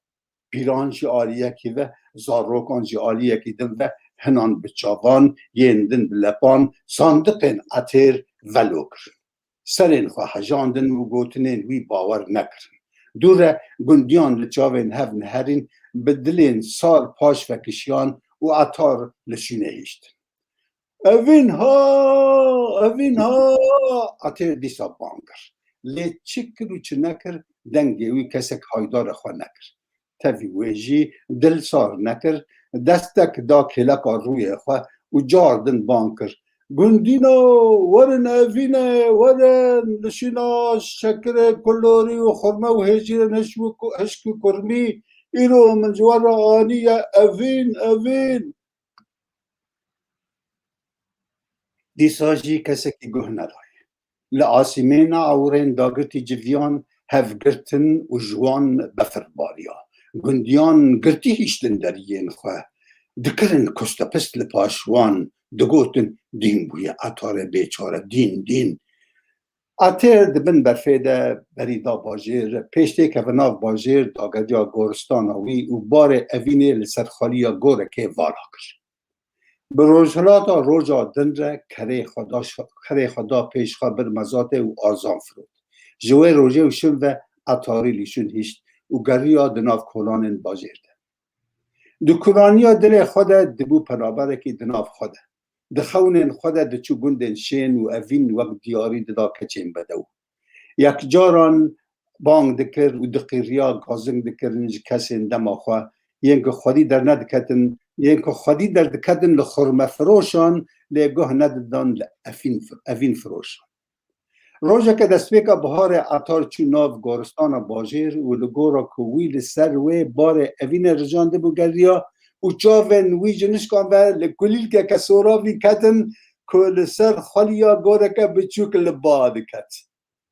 Pîran jî aliyekî ve, zarokan jî aliyekî din ve, hinan bi çavan, yên din bi lepan, sandiqên Etêr velo kirin. Serên xwe hejandin û gotinên wî bawer nekirin. Dû re gundiyan li çavên hev niherîn, bi dilên sar paş vekişiyan û Etar li şûnê hiştin. "Evîn ha, evîn ha!" Etêr dîsa bang kir. Lê çi kir û çi nekir, dengê wî kesek haydara xwe nekir. tevî wê jî dil sar nekir, destek da kêleka rûyê xwe û car din bang kir: "Gundîno, werin evîne, werin, li şîna şekirê kulorî û xurme û hêjîrên hişk û ku-, hişk û kurmî, îro min ji we re aniye, evîn, evîn." Dîsa jî kesekî guh nedaye. Li asîmêna ewrên dagirtî civiyan hevgirtin û ji wan befir bariya. Gundiyan girtî hiştin deriyên xwe. Dikirin kustepist li paş wan, digotin: "Dîn bûye Etarê bêçare, dîn, dîn." Atêr di bin berfê de berî da bajêr, pêş têkeve nav bajêr, dageriya goristana wî û barê evînê li ser xaliya gorekê vala kir. Bi rojhilata roja din re kerê xwe da, kerê xwe da pêş xwe, bir mezatê û azan firot. Ji wê rojê û şin ve Etarî li şûn hişt û geriya di nav kolanên bajêr de. Di kuraniya dilê xwe de dibû penaberekî di nav xwe de. Di xewnên xwe de diçû gundên şên û evîn wek diyarî dida keçên bedew. Yek caran bang dikir û diqîriya gazing dikirin ji kesên dema xwe, yên ku xwedî dernediketin, yên ku xwedî derdiketin li xurmefiroşan, lê guh nedidan li efîn fir-, evînfiroşan. Rojeke destpêka biharê Etar çû nav goristana bajêr û li gora ku wî li ser wê barê evînê rijandibû geriya û çavên wî ji nişkan ve li kulîlkeke soravî ketin ku li ser xweliya goreke biçûk li ba diket.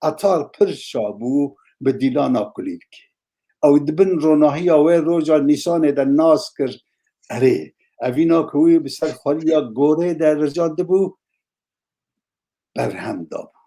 Etar pir şa bû bi dîlana kulîlkê. Ew di bin ronahiya wê roja nîşanê de nas kir, erê, evîna ku wî bi ser xweliya gorê de rijandibû, berhem dabû.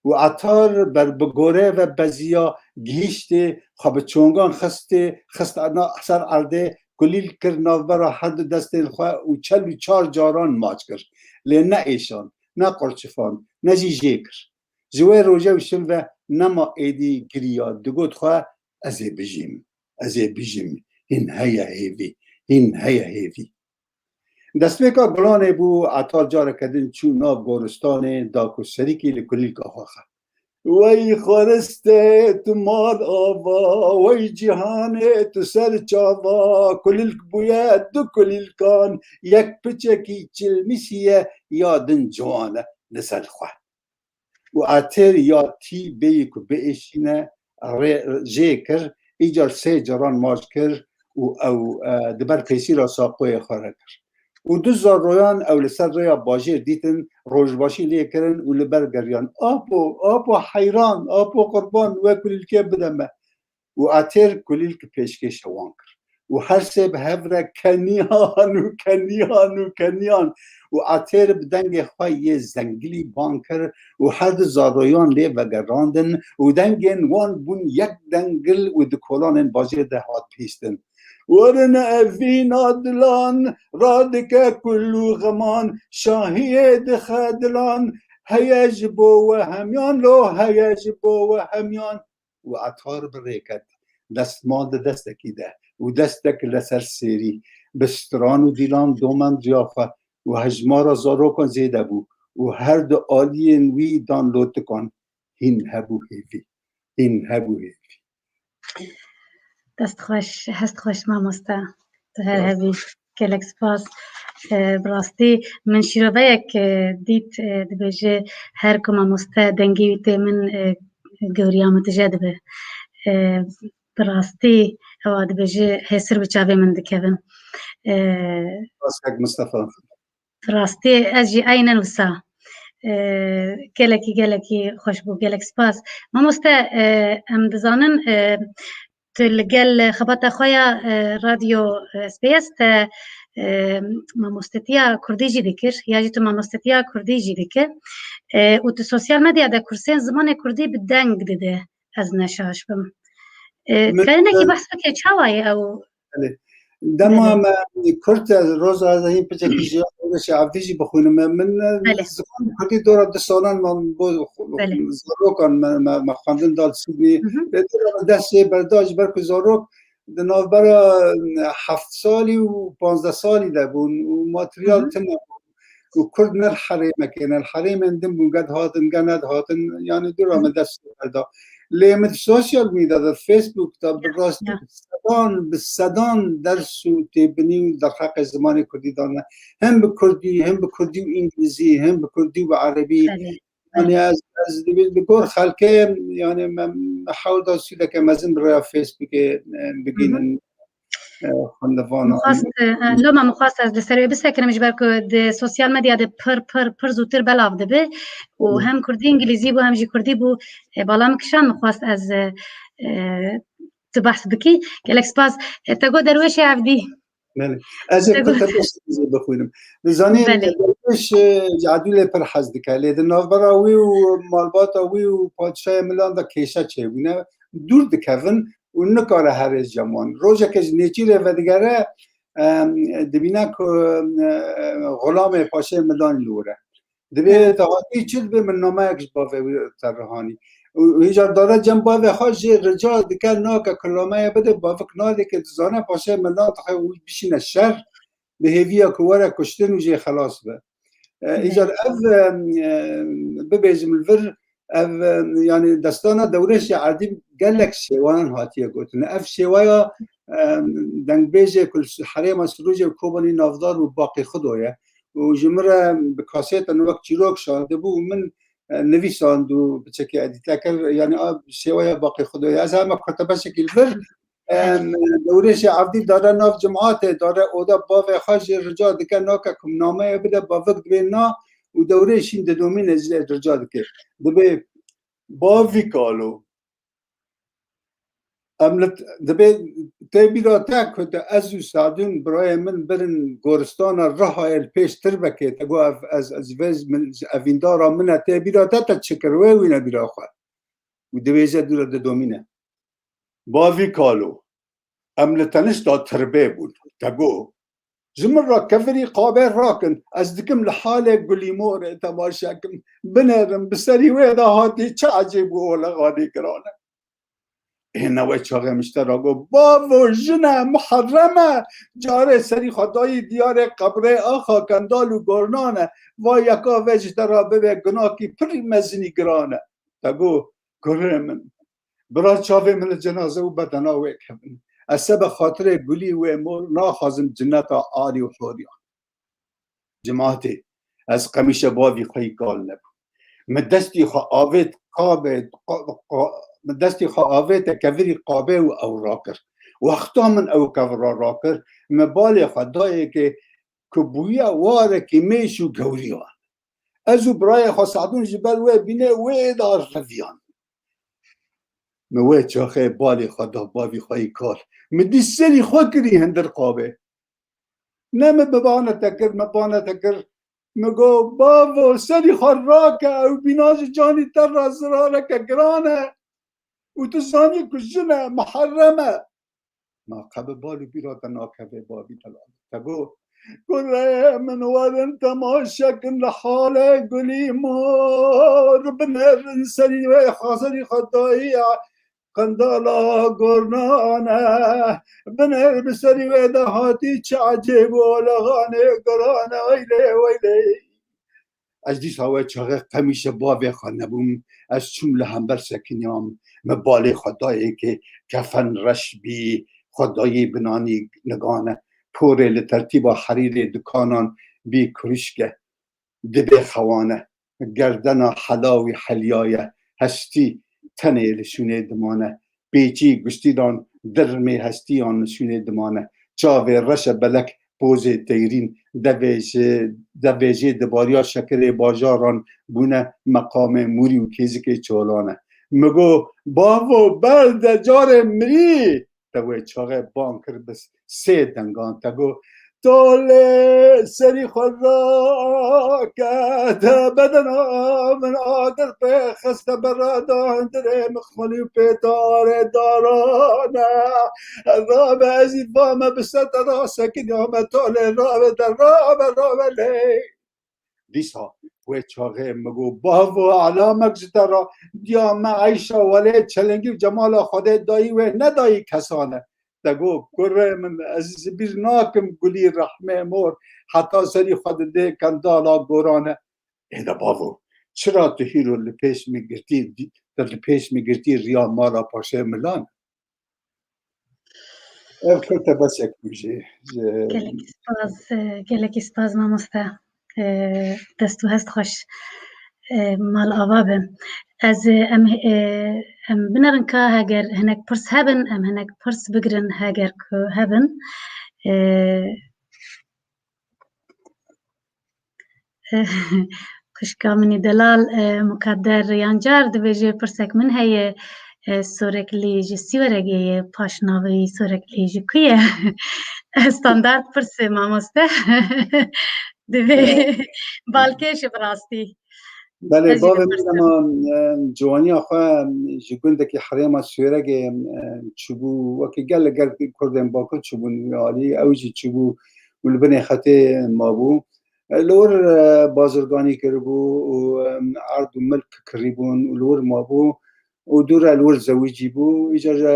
Û Etar ber bi gorê ve beziya, gihîştê, xwe bi çongan xistê, xist na-, ser erdê, kulîl kir navbera her du destên xwe û çel û çar caran maç kir. Lê ne êşand, ne qurçifand, ne jî jê kir. Ji wê rojê û şin ve nema êdî giriya, digot xwe: "Ez ê bijîm, ez ê bijîm, hîn heye hêvî, hîn heye hêvî." Destpêka gulanê bû, Etar careke din çû nav goristanê, da ku serîkî li kulîlka xwe xe. Wey xwaristê tu mal ava, wey cîhanê tu ser çava, kulîlk bûye du kulîlkan, yek piçekî çilmisî ye, ya din ciwan e li ser xwe. Û Etêr ya tî bêyî ku biêşîne, rê-, jê kir, îcar sê caran maç kir û ew, e, di ber pêsîra saqoyê xwe re kir. Û du zaroyan ew li ser rêya bajêr dîtin, rojbaşî lê kirin û li ber geriyan: "Apo, apo heyran, apo qurban, we kulîlkê bide me." Û Etêr kulîlk pêşkêşe wan kir. Û her sê bi hev re keniyan û keniyan û keniyan. Û Etêr bi dengê xwe yê zengilî bang kir û her du zaroyan lê vegerandin û dengên wan bûn yek dengil û di kolanên bajêr de hat bihîstin: "Werin evîna dilan, radike kul û xeman, şahiyê dixe dilan, heye ji bo we hemiyan lo, heye ji bo we hemiyan." Û Etar bi rê ket, destmal di destekî de û destek li ser sêrî, bi stran û dîlan domand riya xwe û hejmara zarokan zêde bû û her du aliyên wî dan lotikan: "Hîn hebû hêvî, hîn hebû hêvî." Dest xweş, hest xweş mamoste. Tu her hebî. Gelek spas. E, bi rastî min şîroveyek, e, dît, e, dibêje: "Her ku mamoste dengê wî tê min, e, gewriya min tije dibe." E, bi rastî ewa dibêje hêsir bi çavê min dikevin. E, Spas kek Mistefa. Rastî ez jî eynen wisa. E, gelekî, gelekî xweş bû, gelek spas. Mamoste, e, em dizanin, e, tu li gel xebata xwe ya, e, radyo, e, S B S te, e, mamostetiya kurdî jî dikir, ya jî tu mamostetiya kurdî jî dikir. E, û tu sosyal medya de kursên zimanê kurdî bi deng dide, ez ne şaş bim. E, Min, karinekî e, behs bike, çawa ye ew? Belê. Dema Belê. me kurt, e, roza ez hîn piçekî ji Rêşê Evdî jî bixwînim. Me, min, e, Belê. ziman kurdî dora du salan man bo Belê. zarokan me, me, me xwendin da li Sydney. Hı hı. Lê dora me dest jê berda ji ber ku zarok di navbera, e, heft salî û panzdeh salî de bûn û materyal Hı hı. tune bû. Û kurd ne li herêmekê ne li herêmên din bûn, ged hatin, ged nedihatin, yanî dora Hı hı. me dest jê berda. Lê min di sosyal medya de, Facebook de bi rastî bi sedan, bi sedan ders û têbinî û derheqê zimanê kurdî dane. Hem bi kurdî, hem bi kurdî û îngilîzî, hem bi kurdî û bi erebî. Belê. Yani ez, ez di, di gor xelkê, yani me, me hewl da sûdeke mezin bi rêya Facebookê, e, bigînin, e, xwendevana. Min xwest, e, loma min xwest ez li ser wê bisekinim, ji ber ku di sosyal medya de pir, pir, pir zûtir belav dibe û hem kurdî, îngilîzî bû, hem jî kurdî bû, e, bala min kişand, min xwest ez, e, e, tu behs bikî. Gelek spas. E, te got Derwêşê Evdî. Belê. Ez ê Te got kurtebeşê jê bixwînim. Dizanî Belê. Derwêş, e, ji Edûlê pir hez dike. Lê di navbera wî û malbata wî û padşahê Milan de kêşe çêbûne. Dûr dikevin û nikare here cem wan. Rojeke ji nêçîrê vedigere, em, dibîne ku, em, e, xulamê paşê Milan li wir e. Dibê Evet. te hatî çi dibê min nameyek ji bavê wî te rihanî. Û hêja dare cem bavê xwe jê rica dike, nake ku nameyê bide, bavik nadê, ke dizane paşê Milan dixwe wî bişîne şer, bi hêviya ku were kuştin û jê xelas be. E, Evet. îcar ev, e, e, bibêjim li vir, ev, e, yani destana Dewrêşê Erdî gelek şêwayan hatiye gotin. Ev şêwaya, e, dengbêjê ku li Herêma Sirûcê û Kobanî navdar bû Baqî Xudo ye. Û ji min re bi kasêtan wek çîrok şandibû û min, e, nivîsand û piçekê edîte kir. Yani a şêwaya Baqî Xudo ye. Ez hema kurtebeşekî li vir, em, Dewrêşê Evdî dare nav cimatê, dare oda bavê xwe jê rica dike, nake ku nameyê bide, bavik dibê na û Dewrêşîn didomîne jê rica dike. Dibê bavî kalo. Em li t-, dibê tê bîra te ku te ez û Sadûn birayê min birin goristana Rihayê li pêş tirbekê, te got ev, ez, ez vê min, evîndara min e, tê bîra te, te çi kir? Wê wîne bîra xwe. Û dibêje dû re didomîne. Bavî kalo, em li tenişta tirbê bûn. Te got, ji min re kevirî qabê rakin, ez dikim li halê gulî morê temaşe kim. Binêrin, bi serî wê de hatî çi ecêb û olexanê giran e. Ê newe çaxê min ji te re got, bavo, jin e, muherrem e. Carê serî xwe dayî diyarê qebrê axa Kendal û Gornan e. Va yeka ve ji te re bibe gunakî pir mezinî giran e. Te got, kurê min, bira çavê min li cenaze û bedena wê kevin. Ez sebe xatirê gulî wê mor naxwazim cineta alî û horiyan. Cimatê, ez qemîşe bavî xwe yî kal nebûm. Min destî xwe avêt qabê, qa-, qa-, min destî xwe avête kevirî qabê û ew rakir. Wexta min ew kevira rakir, min balê xwe dayê ke ku bûye warekî mêş û gewriyan. Ez û birayê xwe Sadûn ji ber wê bînê wê da reviyan. Min wê çaxê balê xwe da bavî xwe yî kal. Min dî serî xwe kirî hindir qabê. Ne min bi bane te kir, min bane te kir. Min got, bavo, serî xwe rake, ew bîna ji canî te re zirareke giran e. Û tu zanî ku jin e, muherrem e. Ma qe bi bal û bîra te nakeve bavî delal. Te got, kurê min, werin temaşe kin li halê gulî mor, binêrin serî wê xazirî xwe dayî qendala gornan e. Binêr bi serî wê de hatî çi ecêb û olexanê giran e. Weylê, weylê. Ez dîsa wê çaxê qemîşe bavê xwe nebûm. Ez çûm li hember sekiniyam. Min balê xwe dayê ke kefen reş bî, xwe dayê binanî nigane. Porê li tertîba herîrê dikanan bî kurişke. Dibê xewane. Gerdena hela wî helyaye. Hestî tenê li şûnê dimane. Pêçî guştîdan dirmê hestiyan li şûnê dimane. Çavê reşe belek pozê teyrîn devê ji, devê jê dibariya şekirê bajaran bûne meqamê mûrî û kêzikê çalan e. Mi got, bavo, berde carê mirî! Te wê çaxê bang kir bi sê dengan te got, tolê serî xwe rake, te bedena min agir pê xiste beradan dirê min xwelî pê tarê darane. Rabe ez î vame bi ser te rasekiniya me tolê rabe de rabe rabe lê. Dîsa wê çaxê mi got, bavo, elamek ji te re diya me eyşa welê çelengî û cemala Xwedê dayî wê nedayî kesane. Te got, kurê min, ez ji bîr nakim gulî rehmê mor heta serî xwe didê kendala gorane. Ê de bavo, çira tu hîro li pêş min girtî, dî-, te li pêş min girtî riya mala paşê milan. Ev kurte besek bû jî. Ji Gelekî spas, e, gelekî spas mamoste. E, dest û hest xweş. E, mal ava be. Ez, e, em, e, em binerin ka heger hinek pirs hebin, em hinek pirs bigirin heger ku hebin. E, Xwişka min î delal, e, Mukadder Yancar dibêje, pirsek min heye, e, Soreklî ji Sîweregê ye, paşnavê wî Soreklî ji ku ye? Standart pirs e, mamoste. Divê balkêş e bi rastî. Belê, bavê min dema, e, ciwaniya xwe ji gundekî herêma Sêregê, e, çûbû, wekî gelek, gelek Kurdên Bakur çûbûn wî alî, ew jî çûbû û li binê xetê mabû. E, li wir, e, bazirganî kiribû û, e, erd û milk kirîbûn û li wir mabû û dû re li wir zewicî bû. Îcar, e,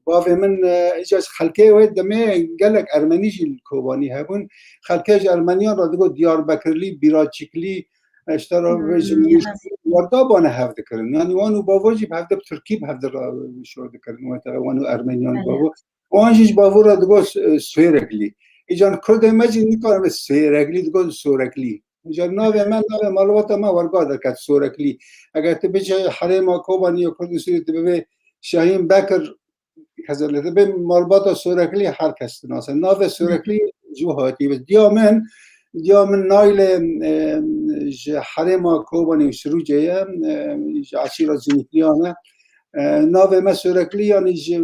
bavê min, e, îcar xelkê wê demê gelek Ermenî jî li Kobanî hebûn. Xelkê ji Ermeniyan re digot Diyarbekirlî, Bîraçiklî, e, ji te re Hmm, bêjim, ya. Werga bane hev dikirin. Yanî wan û bavo jî bi hevde bi Tirkî bi hevde re şor dikirin. Wê te wan û Ermeniyan û Belê. Bavo. Wan jî ji bavo re digot, e, Sêreklî. Îcar Kurdê me jî nikarin Sêreklî, digot Soreklî. Îcar navê me, navê malbata me werga derket Soreklî. Eger tu biçe herêma Kobanî ya Kurdên Sûrî, tu bibê Şahîn Bekir, Hezirlê, tu bê malbata Soreklî her kes dinase. Navê Soreklî ji we hatî. Bes diya min, diya min Naylê, e, ji herêma Kobanî û Sirûcê ye, e, ji eşîra Zînîkliyan e. E, navê me Soreklî, yanî ji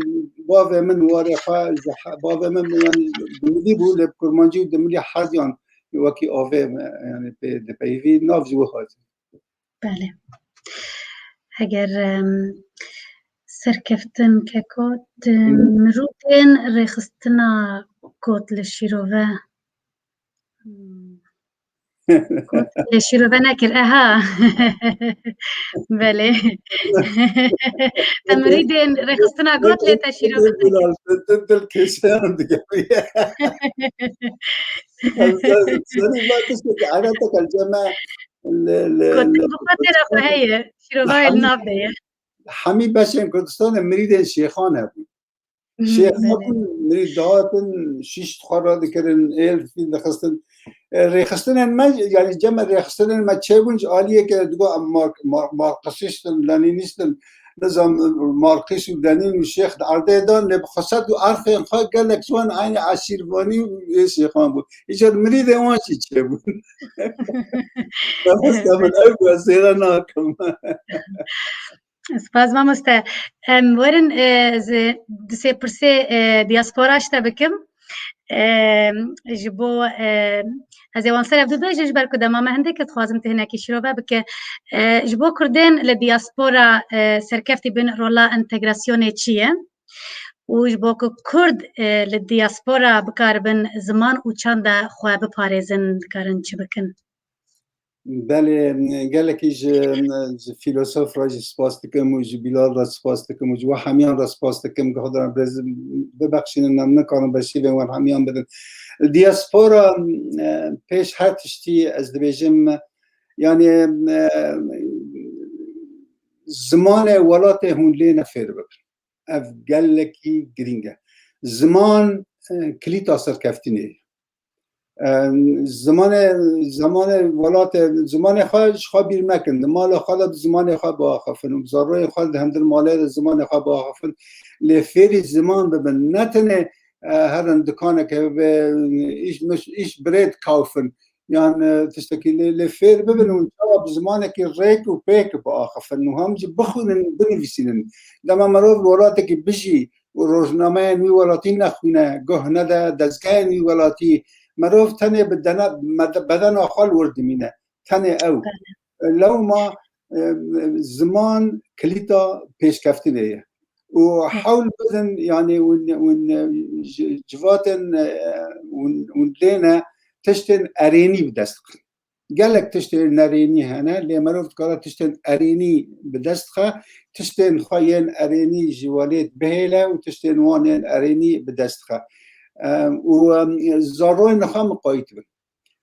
bavê min warê xwe, ji he-, bavê min, yanî dimilî bû, lê bi kurmancî û dimilî herdiyan wekî avê me, yanî pê dipeyivî, nav ji we hatî. Belê. Heger, em, serkeftin keko, di Hı. mirûdên rêxistina got li şîrove. Hmm. Got lê şîrove nekir. Aha. Belê. Te mirîdên rêxistina got lê te şîrove nekir. Dil kêşeyan digeriye. Serî ma tiştekî ereteke li cem me li, li, Gotin li bi xwe têra xwe heye. Şîrova li nav de ye. Hemî beşên Kurdistanê mirîdên şêxan hebûn. Hmm, Şêx belê. Hebûn, mirîd dihatin, şîş xwe radikirin, êl fîl dixistin. E, rêxistinên me, yanî cem me rêxistinên me çêbûn ji aliyeke digot em mar-, mar-, marksîst in, lenînîst in. Nizam, Markîs û Lenîn û Şêx di erdê dan, lê bi xeset û erfên xwe gelek ji wan eynî eşîrvanî û ê şêxan bû. Îcar mirîdê wan jî çêbûn. Mamoste min ew bû, ez zêde nakim. Spas mamoste. Em werin, e, ez di sê pirsê, e, diaspora ji te bikim. E, ji bo, e, ez ê wan ser ev bibêjim, ji ber ku dema me hindek e, dixwazim tu hinekî şîrove bike. E, ji bo Kurdên li diaspora, e, serkeftî bin rola entegrasyonê çi ye? Û ji bo ku Kurd, e, li diaspora bikaribin ziman û çanda xwe biparêzin, dikarin çi bikin? Belê, gelekî ji, ji fîlosof re jî spas dikim û ji Bilal re spas dikim û ji we hemiyan re spas dikim. Xwedê re birêz bibexşînin, em nikarin beşîvên wan hemiyan bidin. Diaspora, e, pêş her tiştî ez dibêjim, yanî, e, zimanê welatê hûn lê ne fêr bibin. Ev gelekî girîng e. Ziman, e, kilîta serkeftinê ye. E, zimanê, zimanê welatê, zimanê xwe ji xwe bîr mekin. Di mala xwe de bi zimanê xwe biaxifin û bi zaroyên xwe di hundir malê de zimanê xwe biaxifin. Lê fêrî ziman bibin. Ne tenê, e, herin dikaneke bibe, îş, îş birêd kaufin. Yan, e, tiştekî lê, lê fêr bibin û çawa bi zimanekî rêk û pêk biaxifin û hem jî bixwînin, binivîsînin. Dema merov li welatekî bijî û rojnameyên wî welatî nexwîne, guh nede dezgehên wî welatî, merov tenê bi dene-, mede-, bedena xwe li wir dimîne. Tenê ew. Belê. Lewma, e, ziman kilîta pêşkeftinê ye. Û Hı. hewl bidin, yanî hûn, hûn, e, ji, civatên, e, hûn, hûn lê ne tiştên erênî bi dest bixin. Gelek tiştên nerênî hene, lê merov dikare tiştên erênî bi dest bixe, tiştên xwe yên erênî ji welêt bihêle û tiştên wan yên erênî bi dest bixe. E, û, e, zaroyên xwe miqayît bin.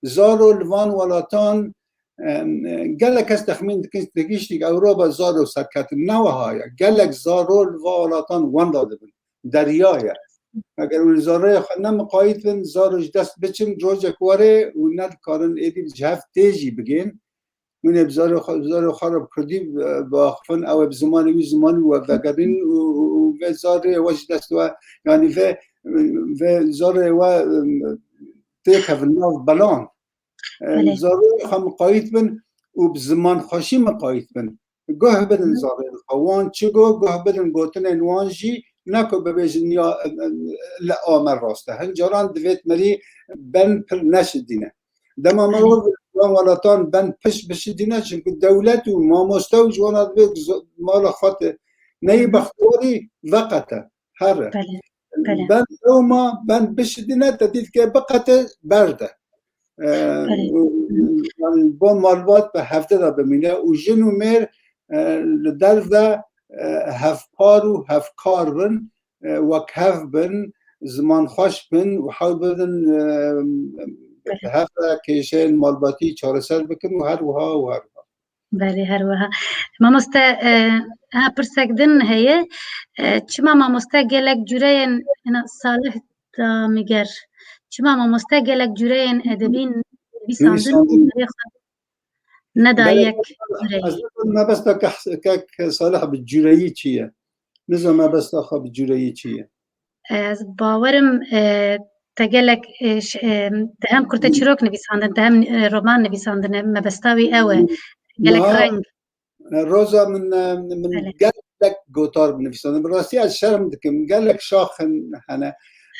Zaro li van welatan, Em, gelek kes texmîn dikin, têgihiştî Ewropa zaro serketin. Ne wiha ye. Gelek zaro li va welatan wenda dibin. Derya ye. Eger hûn zareyê xwe ne miqayît bin, zaro ji dest biçin, rojek were û nedikarin êdî ji hev tê jî bigên. Hûn ê bi zarê xwe, bi zarê xwe re bi kurdî, e, biaxifin, ew ê bi zimanê wî, zimanî we vegerîn û, û, û vê zarê we ji dest we, yanî vê, vê zarê we, e, têkevin nav belan. E, Belê. Zarê xwe miqayît bin û bi ziman xweşî miqayît bin. Guh bidin Hı. zarên xwe. Wan çi got, guh bidin gotinên wan jî, ne ku bibêjin ya, e, e, li Amer rast e. Hin caran divêt merî ben pir neşidîne. Dema Belê. merov li wan welatan ben piş bişidîne, çimkû dewlet û mamoste û ji wana divê zo-, mala xwe te neyî Hı hı. bextewarî veqete. Here. Belê. Belê. Ben lewma, ben bişidîne, te dît ke biqete berde. E, Belê. û, yanî bo malbat bi hevde de bimîne û jin û mêr, e, li derve, e, hevpar û hevkar bin, e, wekhev bin, zimanxweş bin û hewl bidin, e, Belê. hev re kêşeyên malbatî çareser bikin û her wiha û her wiha. Belê, her wiha. Mamoste, e, ha, pirsek din heye. E, çima mamoste gelek cureyên, ina Salih Damiger, çima mamoste gelek cureyên edebî nivîsandin û Nivîsandin. berê xwe neda Belê, yek cureyî? Ez nizanim mebesta kek, kek Salih bi cureyî çi ye. Nizanim mebesta xwe bi cureyî çi ye. Ez bawerim, e, te gelek, e, ş-, e, te hem kurte çîrok nivîsandin, te hem, e, roman nivîsandine, mebesta wî ew e. Gelek Niha, reng. e, Roza min, e, min Belê. gelek gotar binivîsandin. Bi rastî ez şerm dikim. Gelek şaxin hene.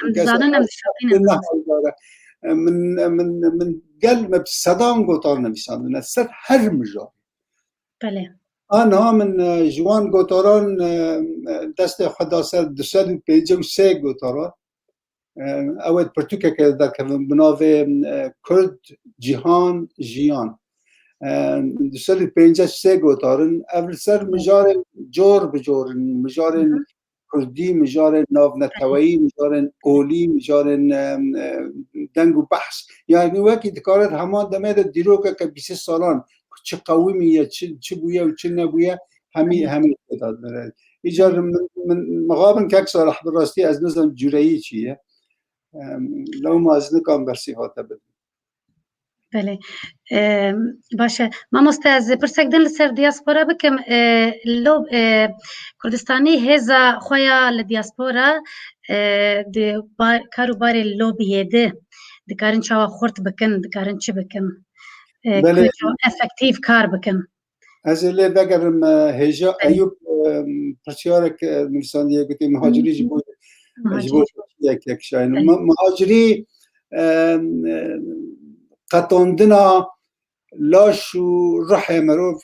Em Kes dizanin, em dişopînin. ne haldare. E, min, min, min gel me bi sedan gotar nivîsandine. Ser her mijar. Belê. Aniha min, e, ji wan gotaran, e, destê xwe da ser du sed û pêncî û sê gotara. E, ew ê pirtûkeke derkevin bi navê, e, Kurd, Cîhan, Jiyan. E, du sed û pêncî sê gotar in. Ev li ser mijarên cor bi cor in. Mijarên Hı hı. Kurdî, mijarên navneteweyî, mijarên olî, mijarên, e, e, deng û behs. Yani wekî dikare di heman demê de dîrokeke bîst salan ku çi qewimî ye, çi, çi bûye û çi nebûye, hemî, Hı hı. hemî tê de dinere. Îcar Hı. min, min, mixabin kek Salih, bi rastî ez nizanim cureyî çi ye. Em, lewma ez nikan bersîva te bidim. Belê. E, baş e. Mamoste, ez pirsek din li ser diaspora bikim. E, lo, e, Kurdistanî hêza xwe ya li diaspora, e, di ba-, kar û barê lobiyê de dikarin çawa xurt bikin, dikarin çi bikin? E, Belê. ku çawa efektîf kar bikin? Ez ê lê vegerim, e, hêja Eyûp, e, pirsyarek, e, nivîsandiye, gotê muhacirî ji bo, ji bo Muhacirî. yekek şayîn. Belê. Mu-, muhacirî, e, e, qetandina laş û ruhê mirov.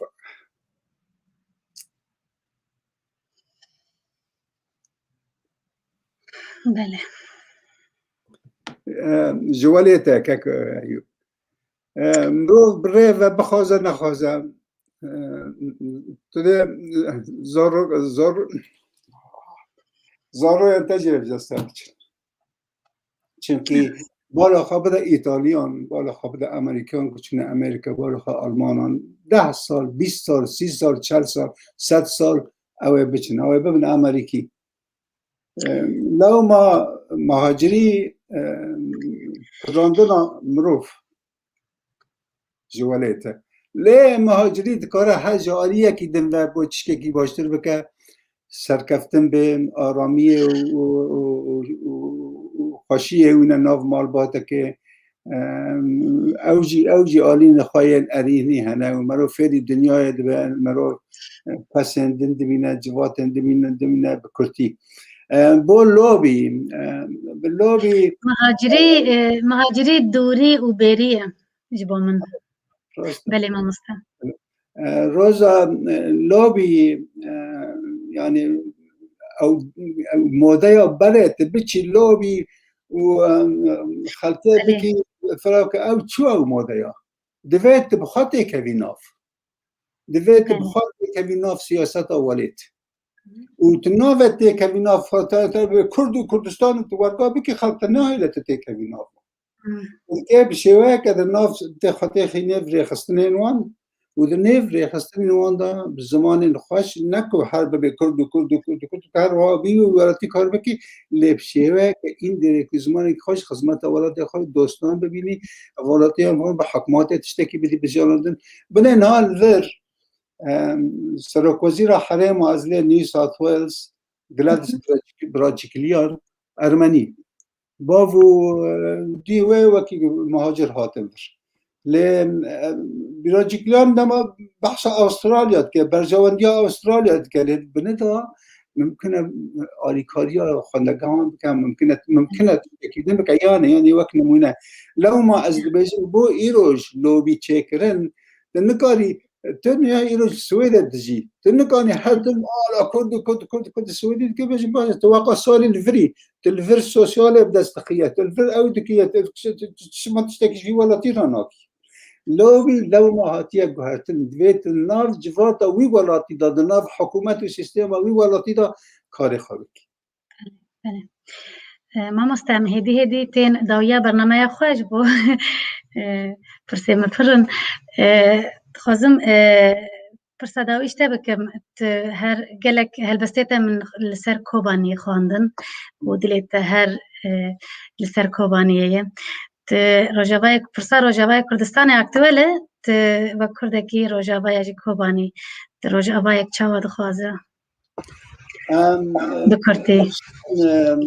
Belê. E, ji welê te kek, e, Eyûp. E, mirov bi rê ve bixwaze nexwaze, e, tu dê zor, zor, zaroyên te jê bi dest te biçin. Çimkî bala xwe bide Îtalyan, bala xwe bide Amerîkan, ku çûne Amerîka, bala xwe Almanan, deh sal, bîst sal, sî sal, çel sal, sed sal, ew ê biçin, ew ê bibin Amerîkî. E, lewma muhacirî, e, pirandina mirov ji welê te. Lê muhacirî dikare her ji aliyekî din ve bo tiştekî baştir bike, serkeftin bê, aramiyê û, û, û, û, û, û xweşiyê wîne nav malbatekê. Em, ew jî, ew jî alînê xwe yên erênî hene û merov fêrî dinyayê dibe, merov, e, pesên din dibîne, civatên dibîne, dibîne bi kurtî. E, bo lobî, e, bi lobî Muhacirî, e, muhacirî dûrî û bêrî ye ji bo min. Rast e. Belê mamoste. E, Roza, e, lobî, e, yani ew, ew modeya berê tu biçî lobî û, e, xelkê Belê. bikî, fira ke ew çi ew modeya? Divê tu bi xwe têkevî nav. Divê tu bi Belê. xwe têkevî nav siyaseta welêt. Û tu nave têkevî nav xwe, te, te bi Kurd û Kurdistan tu werga bikî, xelk te nahêle tu têkevî nav. Hmm. Tirkiye bi şêweyeke di nav tê xwe têxî nêv rêxistinên wan û di nêv rêxistinên wan de bi zimanên xweş, ne ku her bibê Kurd û Kurd û Kurd û Kurd, her wiha bî û welatî kar bikî, lê bi şêweyeke îndirêkt û zimanekî xweş xizmeta welatê xwe dostan bibînî, welatiyan xwe bi hikûmetê tiştekî bidî bijarandin. Binê niha li vir, em, serokwezîra herêma ez lê New South Wales, Gladys Berejik-, Berejiklian, Ermenî. Bav û, e, dî wê wekî muhacir hatin vir. Lê, e, Berejiklian dema behsa Avustralya dike, berjewendiya Avustralya dike, lê binê de mimkun e alîkariya xwendegan bike, mimkun e, mimkun e tiştekî din bike, yanî, yanî wek nimûne. Lewma ez dibêjim bo îroj lobî çêkirin, tu nikarî, tu niha îroj Swêdê dijî. Tu nikanî her tim ala Kurd û Kurd, Kurd, Kurd Swêdê dike bêjî, baş e, tu weqa salî li virî, tu li vir sosyalê bi dest dixiye, tu li vir ew dikiye, tu, tu, tu, tu çima tiştekî ji vî welatî re nakî. Lewbî lewma hatiye guhertin, divê tu nav civata wî welatî de, di nav hikûmet û sîstema wî welatî de karê xwe bikî. Belê. E, mamoste, em hêdî hêdî tên dawiya bernameya xwe ji bo, e, pirsê me pir in. E, dixwazim, e, pirsa dawî ji te bikim. Tu her gelek helbestê te min li ser Kobaniyê xwendin û dilê te her, e, li ser Kobaniyê ye. Tu Rojavayê, pirsa Rojavayê Kurdistanê aktuel e, tu wek Kurdekî Rojavaya jî Kobanî, tu Rojavayek çawa dixwaze? Em, Bi kurtî. Em,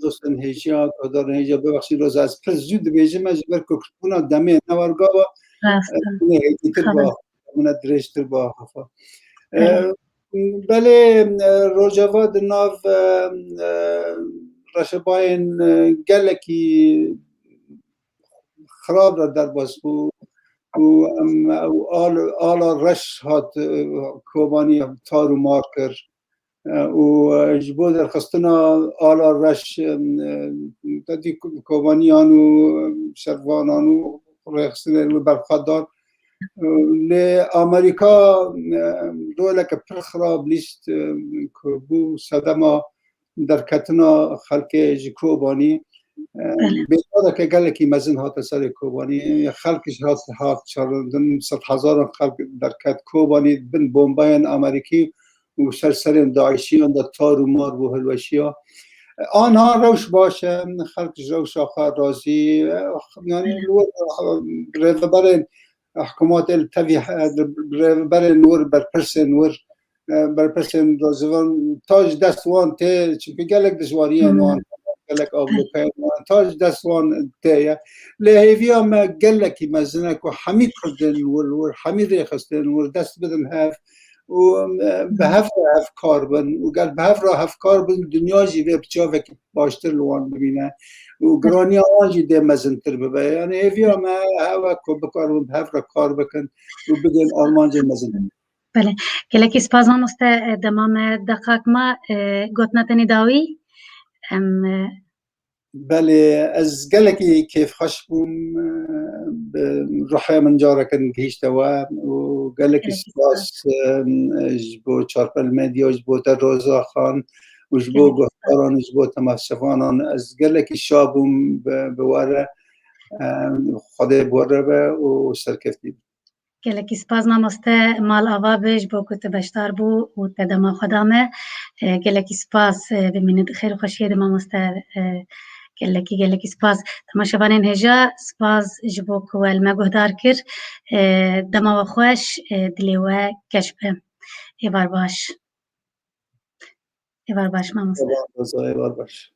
dostên hêjiya, guhdarên hêjiya, bibexşî Roza, ez pir zû dibêjim, ez ji ber ku kuşbûna demê ne war gava, Rast e. Em, hêdîtir Xabin. Ba, min dirêjtir ba, hafa. Belê. E, belê, e, Rojava di nav, e, e, reşebayên, e, gelekî xirab re derbas bû û em, ew al-, ala reş hat, e, Kobanî tar û mar kir. E, û, e, ji bo derxistina ala reş, e, e, te dî Ko-, Kobaniyan û, e, şervanan û rêxistinên wî berxwe dan. E, lê Amerîka, e, roleke pir xirab lîst, e, ku bû sedema derketina xelkê ji Kobanî, e, Belê. Bêdadeke gelekî mezin hate serê Kobanî. Xelk ji hat, hat çarandin, sed hezaran xelk derket Kobanî bin bombayên Amerîkî û ser serên DAIŞiyan de tar û mar bû, hilweşiya. Aniha rewş baş e, xelk ji rewşa xwe razî, e, yanî li wir, e, rêveberên hikûmetê li tevî he-, rêveberên wir, berpirsên wir, e, berpirsên Rozavan, ta ji dest wan tê, çimkî gelek dijwariyên wan, gelek ablûkeyên wan, ta ji dest wan tê ye. Lê hêviya me gelekî mezin e ku hemî Kurdên wir, wir, hemî rêxistên wir dest bidin hev û, e, bi hev re hevkar bin û ger bi hev re hevkar bin, dinya jî vê bi çavekî baştir li wan bibîne û giraniya wan jî dê mezintir bibe. Yanî hêviya me ew e ku bikaribin bi hev re kar bikin û bigên armancên mezin. Belê. Gelekî spas mamoste, e, dema me deqak ma, e, gotina te nî dawî. Em, e, Belê, ez gelekî kêfxweş bûm, e, bi ruhê min careke din gihîşte we û gelekî Gelekî spas, spas. e, ji bo Çarpel Medya, ji bo te Roza Xan û ji bo Gelekî spas. Guhdaran û ji bo temaşevanan. Ez gelekî şa bûm bi, bi we re. E, Xwedê bi we re be û serkeftî bin. Gelekî spas mamoste, mal ava be ji bo ku tu beşdar bû û te dema xwe da me. E, gelekî spas, e, bimînin di xêr û xweşiyê de mamoste, e, gelekî, gelekî spas. Temaşevanên hêja, spas ji bo ku we li me guhdar kir. E, dema we xweş, e, dilê we keş be. Êvar baş. Êvar baş mamoste. Êvar baş, êvar baş.